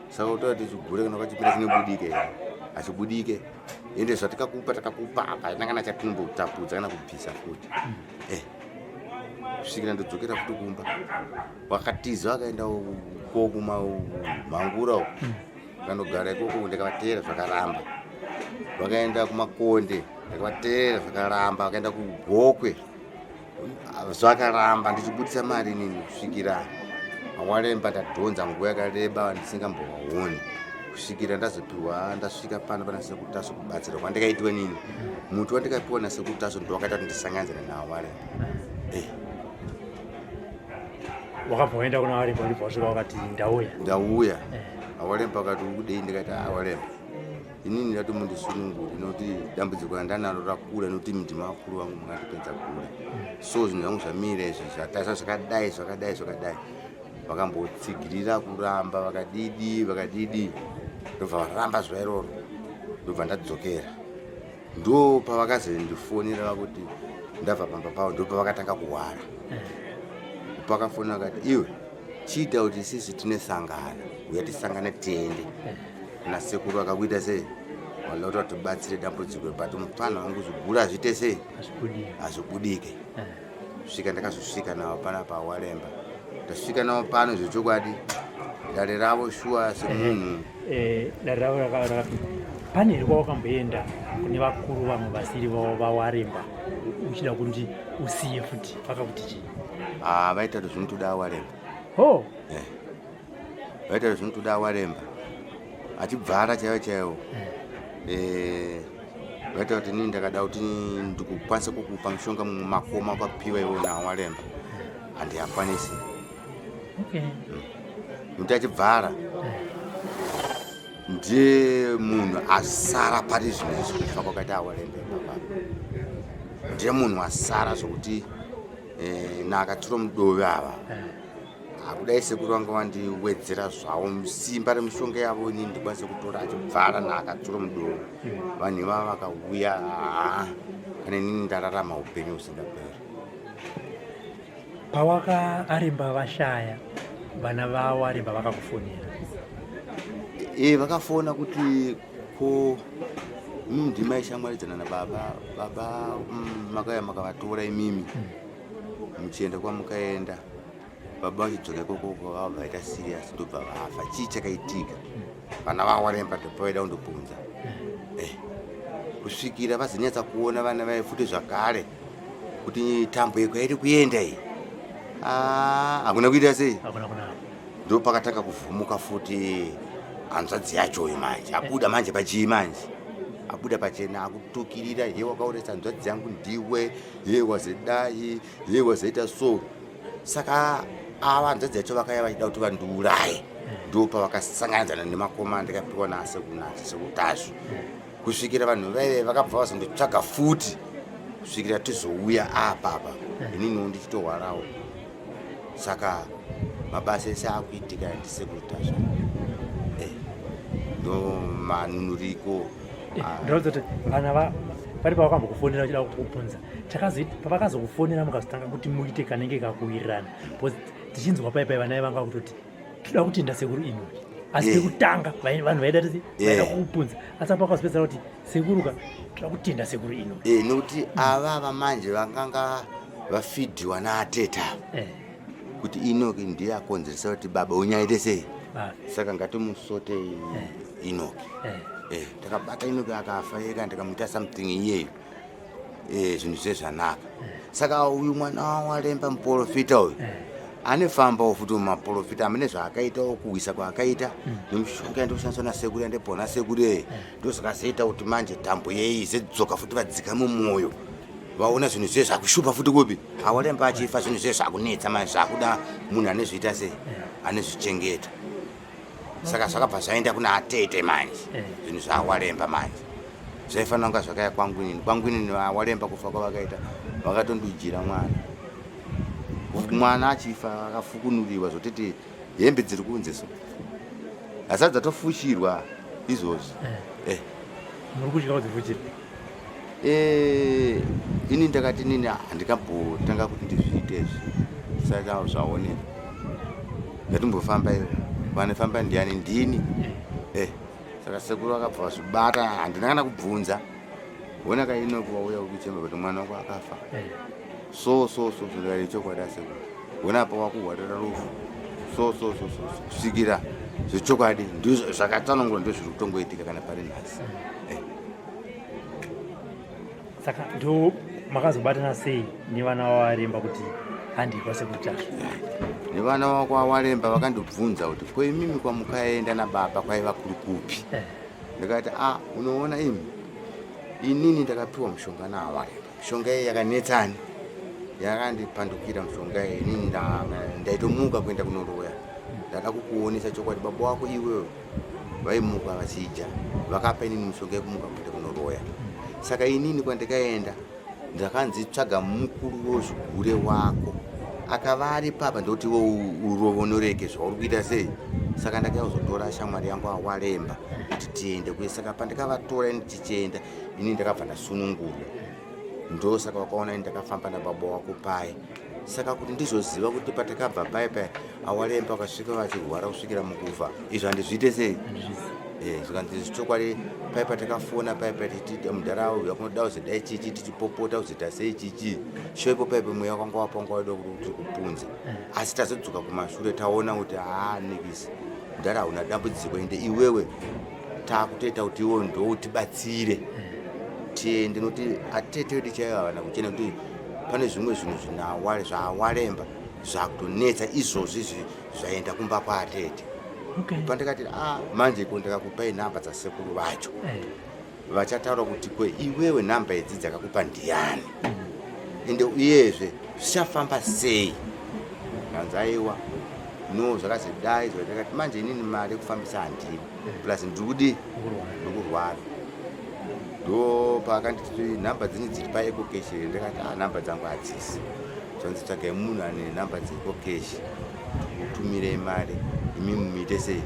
saka utaura kuti chigure kana wakachipinda chinobudike here? Hachibudike. Ende zvatikakupa takakupa, hapana kana chatimbotapudza kana kubvisa futi. Kusvikira ndodzokera futi kumba, wakatiza wakaenda uko kumamhangura uko, kanogara ikoko. Ndikavateera, zvakaramba. Vakaenda kuMakonde, ndakavateera, zvakaramba. Vakaenda kuGokwe, zvakaramba. Ndichibudisa mari inini kusvikira awaremba ndadhonza nguva yakareba ndisingambovaoni, kusvikira ndazopiwa, ndasvika pano pana Sekuru Tasvu. Kubatsirwa kwandikaitwa nini, muti wandikapiwa naSekuru Tasvu ndo wakaita kuti ndisanganidzane nawaremba. Wakabva waenda kuna varemba, uribva wasvika wakati ndauya. Ndauya. Awaremba akati ukudei? Ndikati awaremba, inini ndati mundisunungure nokuti dambudziko randanaro rakura, nokuti ndima vakuru vangu mukandipedza kura, so zvinhu zvangu zvamira izvi, zvatarisa zvakadai zvakadai zvakadai. Vakambotsigirira kuramba, vakadidi vakadidi, ndobva varamba zuva iroro, ndobva ndadzokera. Ndo pavakazondifonera vakuti ndabva pamba pavo, ndo pavakatanga kuhwara. Pakafonera vakati iwe Chiita kuti isisi tine sangana, uya tisangane tiende kuna sekuru akakuita sei, wanoda kuti vatibatsire dambudziko, but mupfanha wangu zvigura hazviite sei, hazvibudike. Svika ndakazosvika navo panapa Walemba, ndasvika navo pano zvechokwadi dare ravo shuwa semunhu. Dare ravo rakapinda. Pane here kwawakamboenda kune vakuru vamwe vasiri vaWaremba uchida kuti usiye futi, vakakuti chii? Ah, vaita kuti zvinotoda Waremba. Ho. Vaita kuti zvinotoda Waremba achibvara chaivo chaivo. Vaita kuti inini ndakada kuti ndikukwanisa kukupa mushonga mumakoma wakapiwa iwo naWaremba, handiyakwanisi. Nokuti achibvara ndiye munhu asara pari zvino izvi kufa kwakaita aWaremba ipapa, ndiye munhu asara zvokuti nakatura mudove ava. Hakudai sekuru vanga vandiwedzera zvavo simba remishonga yavo, inini ndikwanise kutora achibvara naakatura mudove. Vanhu ivava vakauya, haa, kana inini ndararama upenyu husingaperi. Pawaka aremba vashaya, vana vaWaremba vakakufonera? Vakafona kuti ko imimi ndimaishamwaridzana nababa, baba makauya makavatora imimi muchienda kwamukaenda, baba vachidzoka ikoko vava vaita serious, ndobva vafa, chii chakaitika? Vana vaWaremba ndopavaida kundobvunza, kusvikira vazonyatsa kuona vana vai futi zvakare kuti tambo yekwairi kuenda iyi, ah, hakuna kuita sei. Hakuna kunaka. Ndo pakatanga kuvhumuka futi hanzvadzi yachoyo manje, abuda manje pachii manje, abuda pachena akutukirira, ye wakauresa hanzvadzi yangu ndiwe, ye wazedai, ye wazoita so. Saka ava hanzvadzi yacho vakaya vachida kuti vandiuraye, ndo pavakasanganidzana nemakoma andikapiwa nasekutazvo, kusvikira vanhu vaive vakabva vazonditsvaga futi, kusvikira tizouya apapa ininiwo ndichitohwarawo. Saka mabasa ese akuitika ndisekutazvo, ndo manunuriko. Ndinoudza kuti vana pari pavakambokufonera vachida kukubvunza, chakazoita pavakazokufonera mukazotanga kuti muite kanenge kakuwirirana, because tichinzwa pai vana vanga kutoti toda kutenda sekuru Inoki, asi pekutanga vanhu vaida tisi vaida kukupunza, asi apa vakazopedzera kuti sekuru ka, toda kutenda sekuru Inoki. Nokuti avava manje vakanga vafidhiwa naateta kuti Inoki ndiye akonzeresa kuti baba unyaite sei, saka ngatimusote Inoki. Takabata Inoki akafa eka, ndikamuita something iyeyo, zvinhu zvezvanaka. Saka uyu mwana waWaremba muprofita uyu anefambawo futi mumaprofita amene zvaakaitawo, kuwisa kwaakaita nemishonga yandoshandiswa nasekuru yandipona sekuru eye, ndozvakazoita kuti manje tambo yei izedzoka futi, vadzika mumwoyo vaona zvinhu zviye zvakushupa futi kupi aWaremba achifa, zvinhu zviye zvakunetsa manje, zvakuda munhu anezviita sei, anezvichengeta. Saka zvakabva zvaenda kuna atete manje. Zvinhu zvaWaremba manje zvaifanira kunga zvakaya kwangwinini, kwangwinini Walemba kufa kwavakaita vakatondujira mwana, mwana achifa akafukunuriwa zvotiti hembe dziri kunze so hasati dzatofushirwa izvozvi. Muri kutya kudzifushira? Ini ndakati nini handikambotanga kuti ndizviite izvi saka zvaoneka, ndatimbofamba ivo vanofamba ndiani, ndini. Saka sekuru vakabva vazvibata, handina kana kubvunza. Ona kainoki wauya kuchemba kuti mwana wako akafa, so so so so, ndikati chokwadi asekuru, ona apa wakuhwarira rufu, so so so so so, kusvikira zvechokwadi ndizvo zvakatsanangura, ndo zviri kutongoitika kana pari nhasi. Saka ndo makazobatana sei nevana vaWaremba kuti handikwa sekutasva? Nevana vako aWaremba vakandibvunza kuti ko imimi kwamukaenda nababa kwaiva kuri kupi? Ndikati a unoona imi, inini ndakapiwa mushonga naWaremba, mishonga iyi yakanetsani, yakandipandukira mishonga iyi, inini ndaitomuka kuenda kunoroya, ndada kukuonesa chokwadi, baba wako iwewe vaimuka vachija, vakapa inini mishonga yekumuka kuenda kunoroya. Saka inini kwandikaenda ndakanzi tsvaga mukuru wezvigure wako, akava ari papa, ndoti iwe urovonoreke zvauri kuita sei. Saka ndakauya kuzotora shamwari yangu aWaremba kuti tiende kuye. Saka pandikavatora ini tichienda, ini ndakabva ndasunungurwa. Ndosaka wakaona ini ndakafamba nababa wako paye. Saka kuti ndizoziva kuti patakabva paye paye awalemba vakasvika vachirwara kusvikira mukufa, izvo handizviite sei? Eh, zvikanzi chokwadi paye patakafona paye paye tichiti mudhara uyu akunoda kuzodai chichi tichipopota kuzoita sei chichi shoipo paye pemweya wakanga wapa wanga waida kuti kupunze eh. Asi tazodzoka kumashure taona kuti haa nikisi mudhara hauna dambudziko ende iwewe takutoita kuti iwe ndoutibatsire tiende nokuti atete vedu chaivo havana kuchena kuti pane zvimwe zvinhu zvinawale zvaawalemba zvakutonetsa izvozvi izvi zvaenda kumba kwaatete. Pandakati a ah, manje ko ndakakupai nhamba dzasekuru vacho eh. Vachataura kuti kwe iwewe nhamba idzi dzakakupa ndiyani ende uyezve zvichafamba sei? Ndanzi aiwa no zvakazodai zvakati manje inini mari yekufambisa handina plus ndiri kudii ndikurwara. Ndo paakanditi nhamba dzenyu dziri paecocash here? Ndakati a ah, nhamba dzangu hadzisi. Zvanzi tsvagai munhu ane nhamba dzeecocash tikutumirei mari imi muite sei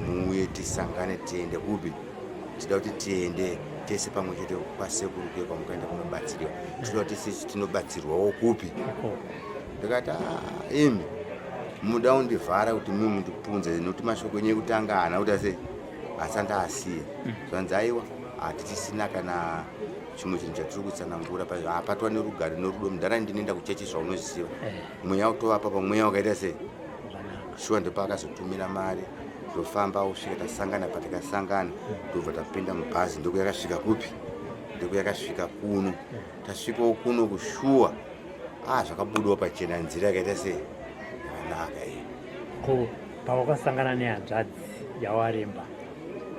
muuye tisangane tiende kupi tida kuti tiende tese pamwe chete kwasekuru kuye kwamukaenda kunobatsirwa tinoda kuti sisi tinobatsirwawo kupi. Ndikati ah, imi muda kundivhara kuti mimi mundipunze nokuti mashoko enyu ekutanga haana kuita sei asi andaasiya. Zvanzi aiwa hatichisina kana chimwe chinhu chatiri kutsanangura hapatwa nerugare nerudo mudhara ndinoenda kuchechi zvaunoziva eh. Mweya utovapa pamweya wakaita sei shuwa ndopaakazotumira mari ndofamba kusvika tasangana patakasangana ndobva tapinda mubhazi ndoku yakasvika kupi ndoku yakasvika kuno tasvikawo kuno kushuwa ah zvakabudawo pachena nzira yakaita sei yakanaka iyi. Ko pawakasangana nehanzvadzi yawaremba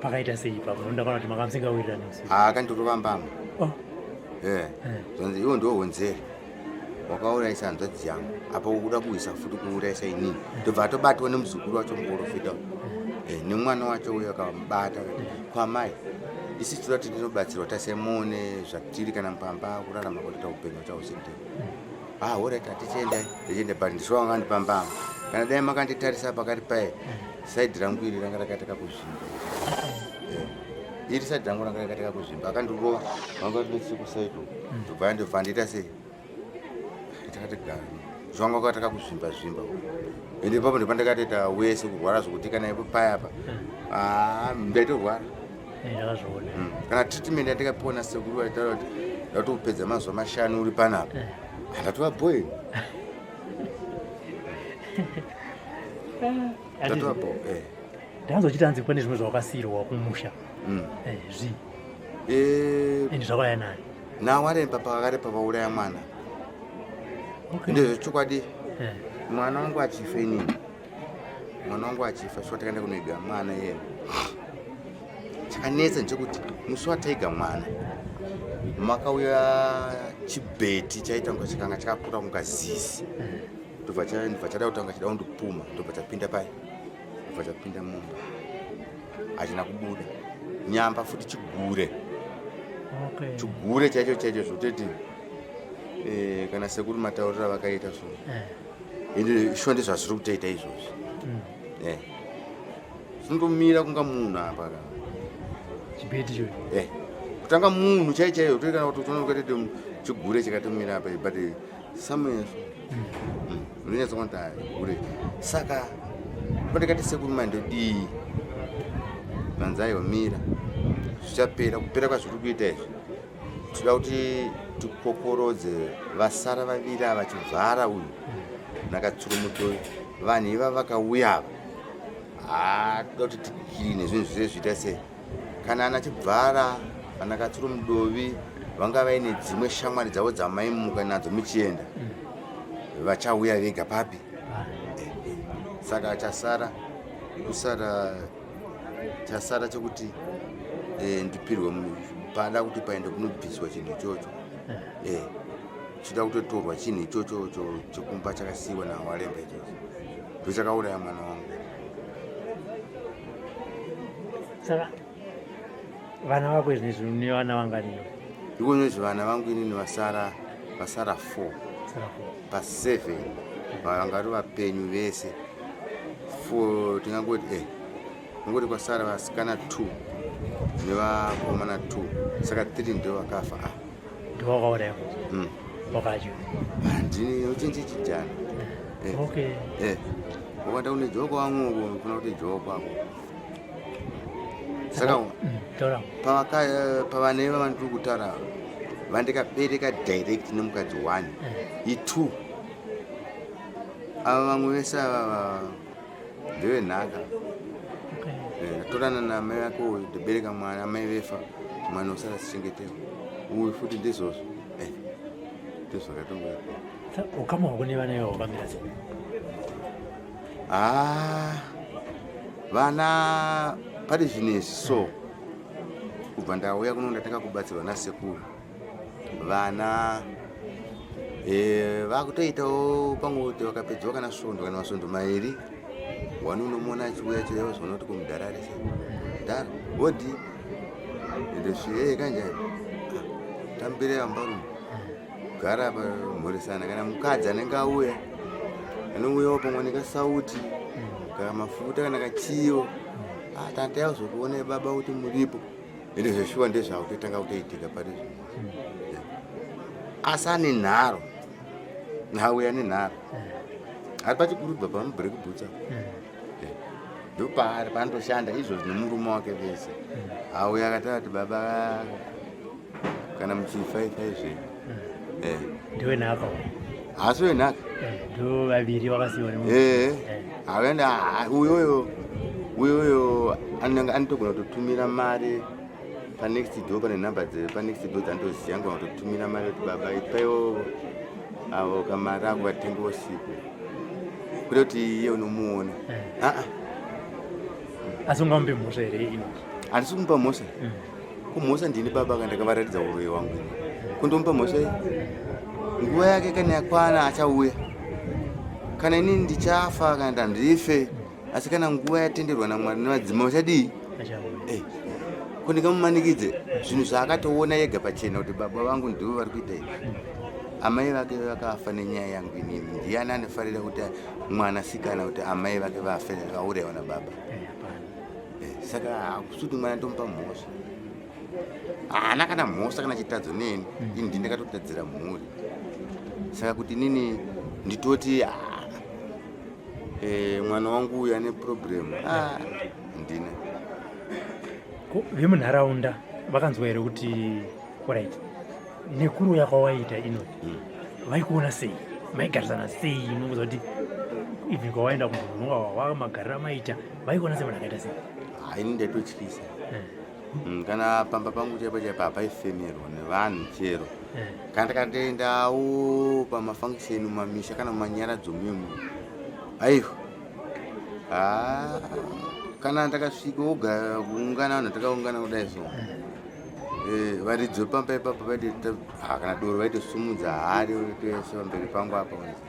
pakaita sei ipapo? Ndakaona kuti makamusingawirirani usiku. Ah, akanditorova mbama. Oh. Eh. eh. Zvanzi iwo ndiwo honzeri. Wakaurayisa hanzvadzi yangu. Apa ukuda kuisa futi kuurayisa inini. Ndobva atobatwa nemuzukuru wacho muprofita. Eh, nemwana wacho uyo akamubata kwamai. Isi tinoda kuti tinobatsirwa tasemone zvatiri kana mupamba kurarama kwatoita upenyu hwacho. Ah, alright, hatichiendai. Tichienda but ndiswa wanga ndipamba. Kana dai makanditarisa pakati paye. Side rangu iri ranga rakaita kakuzvimba. Eh. Iri side rangu ranga rakaita kakuzvimba. Akandirova. Vanga vatiri kuside. Ndobva ndobva ndiita sei? Takati gara. Zvanga kwakaita kakuzvimba zvimba. Ende ipapo ndopandakatoita wese kurwara zvokuti kana ipo paya apa. Ah, ndaitorwara. Eh, ndakazviona. Mm. Kana treatment yandikapiwa nasekuru vaitaura kuti ndatopedza mazuva mashanu uri panapa. Eh. Ndatova boy. Ndatova boy. Eh. Ndazochita hanzi pane zvimwe zvawakasiirwa kumusha. Mm. Eh, zvi. Eh. Ende zvakauya nani? Nawaremba pakarepa vauraya mwana. Okay. Ndezvechokwadi. Eh. Mwana wangu achifa inini. Mwana wangu achifa shuwa takaenda kunoiga mwana iye. Chakanetsa ndechekuti musi wataiga mwana makauya chibheti chaita kunga chakanga chakakura kunga zizi. Ndobva chada kutanga chida kundipuma ndobva chapinda pai ndobva chapinda mumba hachina kubuda nyamba futi chigure. Okay. Chigure chaicho chaicho zvototi eh, kana sekuru mataurira vakaita so. Eh. Ende shuwa ndezvazviri kutoita izvozvi. Mm. Eh. Zvinondomira kunga munhu apa ka. Chibheti icho. Eh. Kutanga munhu chai chaiyo toita kana kuti utoona kuti chigure chakatomira apa but somewhere so. Mm. Mm. Unonyatsa kuona kuti gure. Saka pandikati sekuru mai ndodii? Manzi aiwa mira. Zvichapera kupera kwazviri kuita izvi. Tinoda kuti tikokorodze vasara vaviri ava chivhara uyu nakatsurumuto vanhu iva vakauya ava. Ah, toda kuti tikirine zvinhu zvese zviita sei kana ana chibvara ana katsuro mudovi vanga vaine dzimwe shamwari dzavo dzamaimuka nadzo muchienda vachauya vega papi. Saka chasara kusara chasara chekuti eh, ndipirwe pada kuti paende kunobviswa chinhu ichocho eh, chida kutotorwa chinhu ichocho chekumba chakasiyiwa nawalemba ichocho ndochakauraya mwana wangu. Saka vana vako izvi nevana vanganiwo? Iko nezvi vana vangu inini vasara 4 pa 7 vanga vari vapenyu vese 4 tingangoti eh ngoti kwasara vasikana 2 nevakomana 2 saka 3 ndo vakafa. Ah. Ndo Ndiwakauraya wakadya? Ndini uchinji chijana. Okay. Ukanda une joko wangu uko kuna kuti joko ako. Saka Taura. Pavaka pavana ivava ndiri kutaura vandikabereka direct nemukadzi one i2. Ava vamwe vese ava ndevenhaka. Ndatorana namai vake uyu, ndabereka mwana, amai vefa, mwana usara sichengetewa. Uyu futi ndizvozvo. Ndizvakatongoita. Ukama hwako nevana ivavo hwakamira sei? Ah, vana pari zvinezvi so kubva ndauya kuno ndatanga kubatsirwa nasekuru, vana vakutoitawo pamwe kuti vakapedzawo kana svondo kana masvondo mairi, wani unomuona achiuya chiuya uzoona kuti kumudhara ari sei, dhara wodi ende sviye kanjani, tambire ambarume, gara apa, mhoresana. Kana mukadzi anenge auya, anouyawo pamwe nekasauti kana mafuta kana kachiyo, ah, tante yazokuonai baba kuti muripo. Ende zveshuwa ndezvakutotanga kutoitika pari zvino. Asi ane nharo, auya nenharo, ari pachikurubva pamubreak bhutsa, ndopaari paanotoshanda izvozvi nemurume wake vese. Auya akataura kuti baba, kana muchifa ifai zvenyu. Ndiwe nhaka. Haasi wenhaka. Ndo vaviri vakasiyiwa nemunhu. Akaenda uyoyo, uyoyo anenge anotogona kutotumira mari panext door, pane nhamba dzepanext door dzanotoziva, ngona kutotumira mari kuti baba ipaiwo avo kamari ako vatenge usiku, kwete kuti iye unomuona. Aa. Asi ungamupe mhosva here ino? Handisi kumupa mhosva. Kumhosva ndini baba ka ndakavaratidza uroyi wangu ini, kundomupa mhosva iyi? Nguva yake kana yakwana achauya, kana inini ndichafa kana ndandife, asi kana nguva yatenderwa naMwari nevadzima uchadii? Achauya. Ko ndingamumanikidze zvinhu zvaakatoona ega pachena kuti baba vangu ndivo vari kuita izvi? Amai vake vakafa nenyaya yangu inini. Ndiani anofarira kuti mwana sikana kuti amai vake vafe, vaurayiwa nababa? Hapana. Saka hakusi kuti mwana ndomupa mhosva, haana kana mhosva kana chitadzo neni. Ini ndini ndakatotadzira mhuri, saka kuti inini nditoti ah, mwana wangu uyu ane problem, ah, ndina. Ko vemunharaunda vakanzwa here kuti alright nekuroya kwawaita ino, vaikuona sei? Maigarisana sei? Unongoziva kuti even kwawaenda kumunhu wamagarira maita, vaikuona sei, munhu akaita sei? Ini ndaitotyisa. Kana pamba pangu chaipo chaipo hapaifemerwa nevanhu chero. Kana ndakatoendawo pamafunction mumamisha kana mumanyaradzo memo, aiwa, ha, kana ndakasvika woga kuungana vanhu, takaungana kudai so, varidzi vepamba ipapo vaiti ha, kana doro vaitosumudza hari toisa pamberi pangu apa, kunzi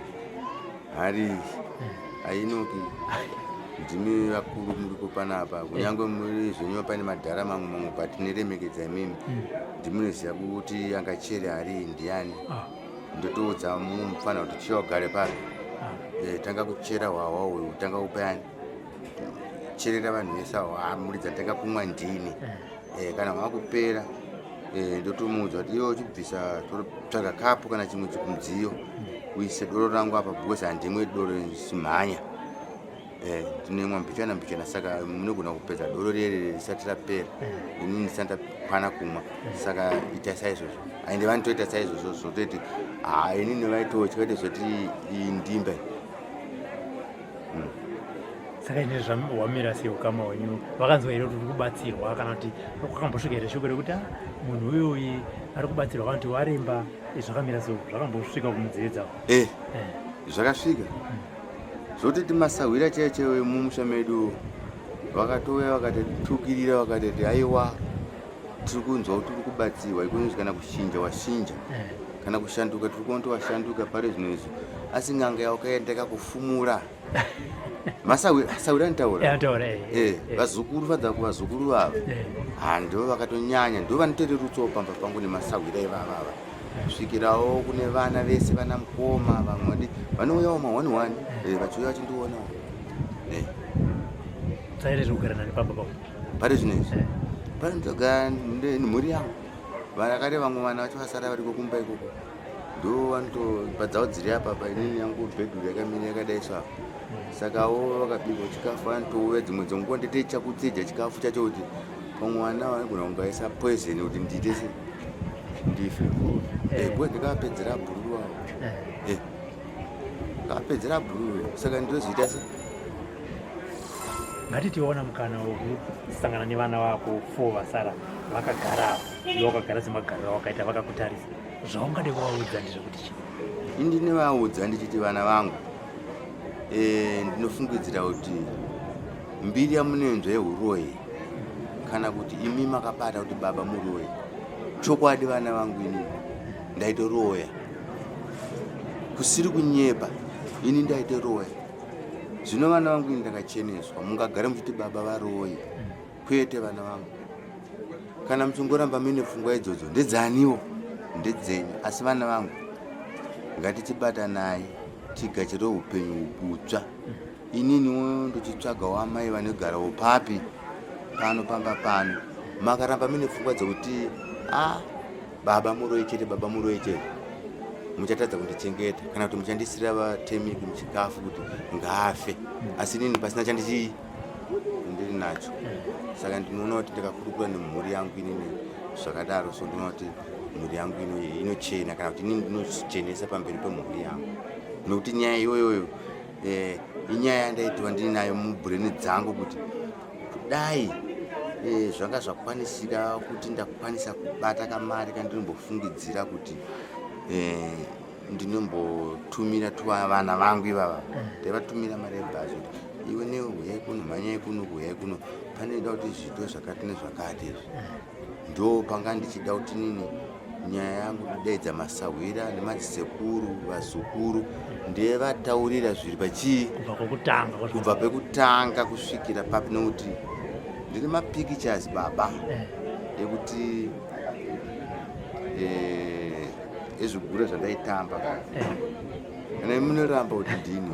hari ainoki, ndimi vakuru muripo panapa, kunyange muri zvenyu pane madhara mamwe mamwe, but tineremekedza imimi, ndimunoziva kuti angachere hari ndiani. Ndotoudza mumwe mufana kuti chiya ugare papi. Tanga kuchera hwawa uyu, tanga kupayani, cherera vanhu vese avo muridza, tanga kumwa ndini. Kana hwakupera, ndotomuudza kuti iwe uchibvisa, tsvaga kapu kana chimwe chikumudziyo uise doro rangu apa, because handimwe doro simhanya. Ndinomwa mbichana mbichana, saka munogona kupedza doro rere risati rapera, inini ndisati ndakwana kumwa, saka ita saizvozvo. Aende vanotoita saizvozvo, zvototi ha, inini vaitotya vaite zvoti iyi ndimba iyi. Saka ine wamira sei ukama hwenyu? Vakanzwa here kuti uri kubatsirwa, kana kuti kwakambosvika here shoko rekuti "Ah, munhu uyoyi ari kubatsirwa," kana kuti waremba? Zvakamira sei? Zvakambosvika kumudzeve dzavo? Zvakasvika zvototi masahwira chaiyo chaiyo emumusha medu vakatouya vakatitukirira, vakatoti aiwa, tiri kunzwa kuti uri kubatsirwa ikonzi, kana kuchinja washinja, kana kushanduka tiri kuona kuti washanduka pari zvino izvi, asi n'anga yaukaenda ikakufumura. Masahwira anotaura. Anotaura. Vazukuru fadza kuvazukuru vava. Ha, ndo vakatonyanya, ndo vanotorerutsawo pamba pangu nemasahwira ivavava, kusvikirawo kune vana vese, vana mukoma vamwe vanouyawo ma1 1 vachiuya vachindionawo. Tsaire zvekugara nani pamba pako? Pari zvino izvi pari ndogara nemhuri yangu. Vakare vamwe vana vacho vasara variko kumba ikoko ndo vanoto padzavo dziri apa pa inini yangu bhedhuru yakamira yakadai so apa sakawo vakabikwa chikafu vanotouya dzimwe dzenguva ndite chakutseja chikafu chacho kuti pamwe vana vanogona kungaisa poison kuti ndiite se ndife eh. Eh, ndikavapedzera bhururu avo eh. ndikavapedzera bhururu saka ndinozoita se Ngatitiona mukana wekusangana nevana vako fo vasara vakagara apo iwe wakagara semagariro awakaita vakakutarisa zvaungade kuvaudza ndezvekuti chii? Ini ndinovaudza ndichiti vana vangu e, ndinofungidzira kuti mbiri yamunenzwa yehuroyi kana kuti imi makabata kuti baba muroyi chokwadi vana vangu ini ndaitoroya kusiri kunyepa ini ndaitoroya Zvino vana vangu ini ndakacheneswa, mungagare muchiti baba varoyi. Kwete vana vangu, kana muchingoramba muine pfungwa idzodzo ndedzaniwo ndedzenyu, asi vana vangu ngatichibatanai tigachire upenyu hutsva. Ininiwo ndochitsvagawo amai vanogarawo papi pano pamba pano. Makaramba muine pfungwa dzekuti a ah, Baba muroyi chete, baba muroyi chete. Muchatadza kundichengeta kana kuti muchandisira vatemiki muchikafu kuti ngaafe. Asi inini pasina chandichii ndiri nacho. Saka ndinoona kuti ndikakurukura nemhuri yangu inini zvakadaro so ndinoona kuti mhuri yangu inochena kana kuti inini ndinochenesa pamberi pemhuri yangu. Nokuti nyaya iyoyoyo eh, inyaya yandaitiwa ndinayo mubrain dzangu kuti kudai e, zvanga zvakwanisika kuti ndakwanisa kubata kamari kandinombofungidzira kuti e, ndinombotumira vana vangu ivava ndaivatumira mari yebhazi kuti iwe newe huyai kuno mhanyai kuno huyai kuno panoida kuti zviitwe zvakati nezvakati izvi Ndo panga ndichida kuti nini nyaya yangu kudaidza masahwira nemadzisekuru vazukuru ndevataurira zviri pachii kubva pekutanga kusvikira papi nokuti ndine mapictures baba eh. ekuti eh, ezvigure zvandaitamba eh. kana munoramba kuti ndini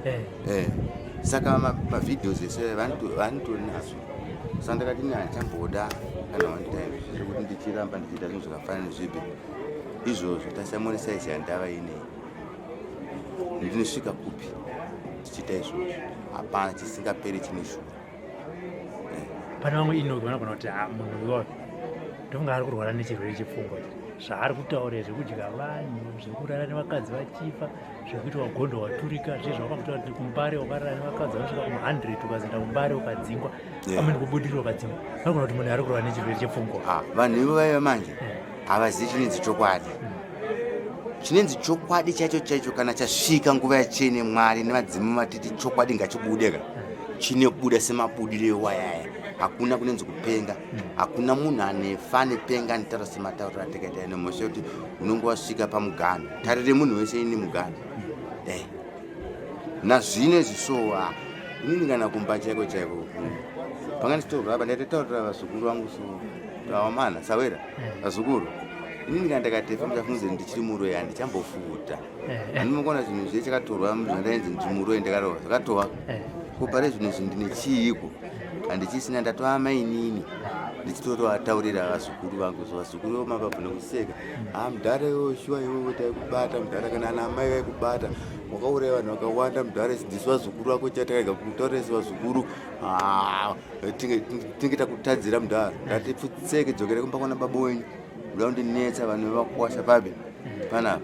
eh. eh. Saka mavideos ese vanotori nazvo saka ndakati ini handichamboda kana one time zvekuti ndichiramba ndichiita zvinhu zvakafanana nezvipi izvozvo tasamone saizi yandava inei ndinosvika kupi tichiita izvozvo hapana chisingaperi chine shura eh. Pane vamwe inoki vanogona kuti ah, munhu uyoyo ndofunga ari kurwara nechirwere chepfungwa zvaari kutaura zvekudya vanhu zvekurara nevakadzi vachifa zvekuti wagondo waturika zve zvawakakuta kuti kumbare wakarara nevakadzi vanosvika kuma 100 ukazoenda kumbare ukadzingwa amene kubudirira ukadzingwa vanogona kuti munhu ari kurwara nechirwere chepfungwa ah, vanhu ivo vaiva manje eh. havazivi chinenzi chokwadi hmm. chinenzi chokwadi chaicho chaicho kana chasvika nguva yachene mwari nevadzimu vatiti chokwadi ngachibude ka hmm. chinebuda semabudiro ewayaya hakuna kunenzi kupenga hmm. hakuna munhu anefa anepenga anitaura sematauriro atakaita nemhosva yekuti unonge wasvika pamuganho tarire munhu wese ini muganho eh. nazvino izvi so ah, inini kana kumba chaiko chaiko panga ndichitorwa apa ndaitotaurira vazukuru vangu so tawamana sawera eh. vazukuru inini kana ndakatefa muchafungidzira ndichiri muroyi handichambofuta eh. andimokona zvinhu zviye chakatorwa zvandainzi ndiri muroyi ndakarova zvakatowa eh. ko pari zvinhu izvi ndine chiiko handichisina ndatova mainini ndichitotoataurira vazukuru vangu so vazukuru vomababvu nekuseka ha ah, mudhara iwe shuwa iwewe taikubata mudhara kana ana amai vaikubata wakauraya vanhu vakawanda mudhara ndisu vazukuru vako chatakaiga kutaurira sevazukuru ah, tinge takutadzira mudhara ndati pfutseke dzokere kumba kwana baba wenyu uda kundinetsa vanhu vevakwasha pabe panapa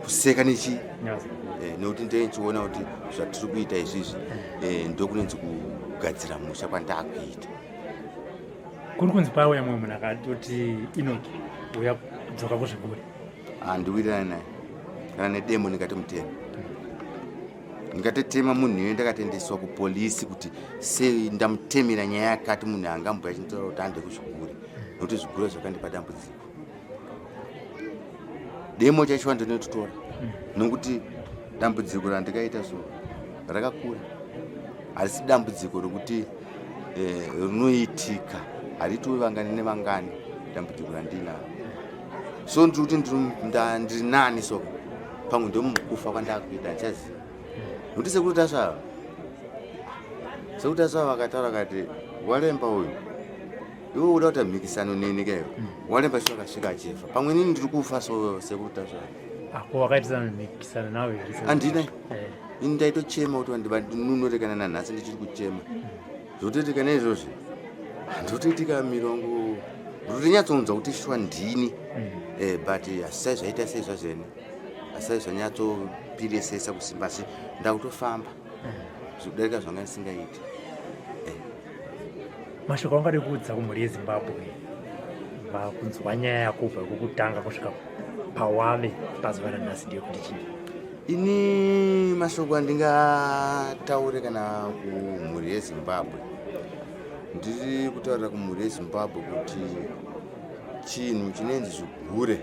kuseka nechii eh, nekuti ndeichiona kuti zvatiri kuita izvizvi eh, ndokunenzi kugadzira musha kwandakuita Kuri kunzi pauya mumwe munhu akatoti Inoki uya dzoka kuzvigure. Handiwirirani naye kana nedemo ndingati mutema ndingatotema munhu iyoyo ndakatendeswa kupolisi kuti sei ndamutemera nyaya yakati munhu angamboya achinditaura kuti hande kuzvigure nokuti zvigure zvakandipa dambudziko demo chaicho ndinototora nokuti dambudziko randikaita so rakakura harisi dambudziko rokuti eh, rinoitika haritiwe vangani nevangani dambudziko randinaro so ndiri kuti ndiri nani so pamwe ndomukufa kwandakuita handichaziva nokuti sekuru tasvava sekuru tasvava vakataura kati walemba uyu. Iwe uda kuita mhikisano neni keyo. Walemba shuwa akasvika achifa. Pamwe nini ndiri kufa so sekuru Tasvu. Ako wakaita mhikisano nawe here? Handina. Ini ndaitochema kuti vandinunure kana nanhasi ndichiri kuchema. Zvotoitika neizvozvi. Ndotoitika mirongo. Ndotonyatsonzwa kuti shuwa ndini. But hasisai zvaita sei zvazvene. Hasisai zvanyatsopiresesa kusimba asi ndakutofamba. Zvikudarika zvanga ndisingaiti. Mashoko angade kuudza kumhuri yeZimbabwe vakunzwa nyaya yako kubva kwekutanga kusvika pawave pazuva ranhasi ndeyekuti chii? Ini mashoko andingataure kana kumhuri yeZimbabwe, ndiri kutaurira kumhuri yeZimbabwe kuti chinhu chinenzi zvigure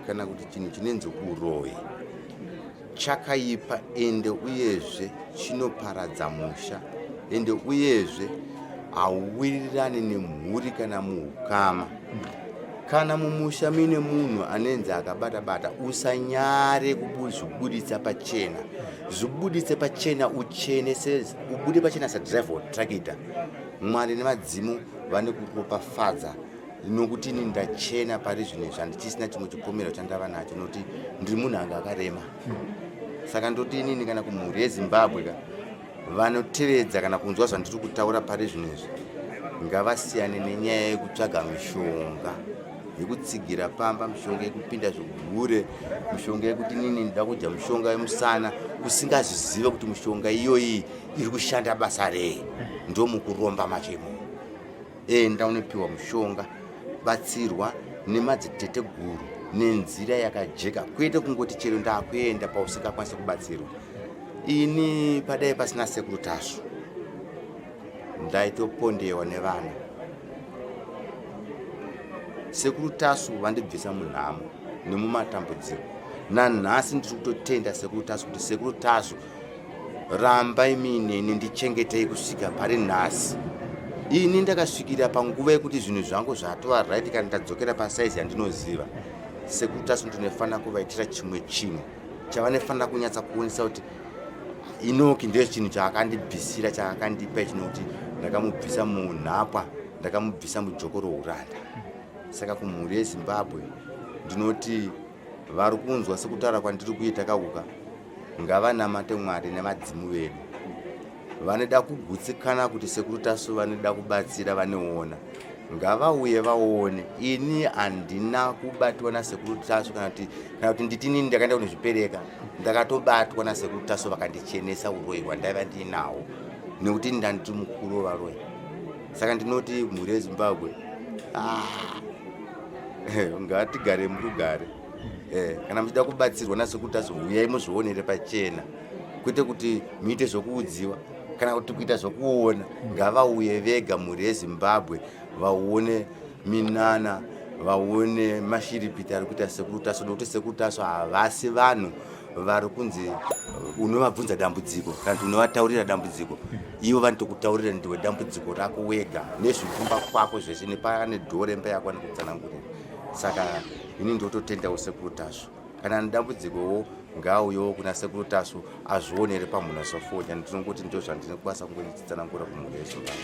kana kuti chinhu chinenzi uroyi chakaipa ende uyezve chinoparadza musha ende uyezve hauwirirani nemhuri kana muukama. Kana mumusha muine munhu anenzi akabata bata, usanyare kuzvibuditsa pachena. Zvibuditse pachena uchene, ubude pachena sadriver tractor. Mwari nemadzimu vane kuropafadza nokuti ini ndachena pari zvino izvi, handichisina chimwe chipomero chandava nacho nokuti ndiri munhu anga akarema. Saka ndoti inini kana kumhuri yeZimbabwe ka vanotevedza kana kunzwa zvandiri kutaura pari zvino izvi, ngavasiyane nenyaya yekutsvaga mishonga yekutsigira pamba, mishonga yekupinda zvigure, mishonga yekuti inini ndida kudya mishonga yemusana, usingazvizive kuti mishonga iyoyi iri kushanda basa rei. Ndomukuromba macho imomo. Enda unopiwa mushonga, batsirwa nemadziteteguru nenzira yakajeka, kwete kungoti chero ndakuenda pausingakwanisi kubatsirwa. Ini padai pasina Sekuru Tasvu ndaitopondewa nevana. Sekuru Tasvu vandibvisa munhamo nemumatambudziko. Nanhasi ndiri kutotenda Sekuru Tasvu kuti Sekuru Tasvu rambai muineni, ndichengetei kusvika pari nhasi. Ini ndakasvikira panguva yekuti zvinhu zvangu zvatova right, kana ndadzokera pasaizi yandinoziva. Sekuru Tasvu ndinofanira kuvaitira chimwe chinhu chavanofanira kunyatsa kuonesa kuti Inoki ndiyo chinhu chaakandibvisira, chaakandipa ichi, nokuti ndakamubvisa munhapwa, ndakamubvisa mujoko rouranda. Saka kumhuri yeZimbabwe ndinoti vari kunzwa sekutaura kwandiri kuita kakuka, ngavanamate Mwari nemadzimu vedu. Vanoda kugutsikana kuti Sekuru Tasvu vanoda kubatsira vanoona, ngavauye vaone. Ini handina kubatwa naSekuru Tasvu kana kuti nditi inini ndakaenda kunozvipereka. Ndakatobatwa naSekuru Tasvu vakandichenesa uroyi hwandaiva ndinawo, nekuti ini ndandiri mukuru wevaroyi. Saka ndinoti mhuri yeZimbabwe, ngatigare murugare. Kana muchida kubatsirwa naSekuru Tasvu, huyai muzvionere pachena, kwete kuti muite zvokuudziwa kana kuti kuita zvokuona. Ngavauye vega mhuri yeZimbabwe vaone minana, vaone mashiripiti ari kuita Sekuru Tasvu, nokuti Sekuru Tasvu havasi vanhu vari kunzi unovabvunza dambudziko kana kuti unovataurira dambudziko. Ivo vanotokutaurira ndiwe dambudziko rako wega nezvikumba kwako zvese nepane dhoo remba yako vanokutsanangurira. Saka ini ndototendawo Sekuru Tasvu. Kana nedambudzikowo ngaauyewo kuna Sekuru Tasvu azvionere pamhuno sofonya. Ndinongoti ndo zvandinokwanisa kungoitsanangura kumhuri yeZimbabwe.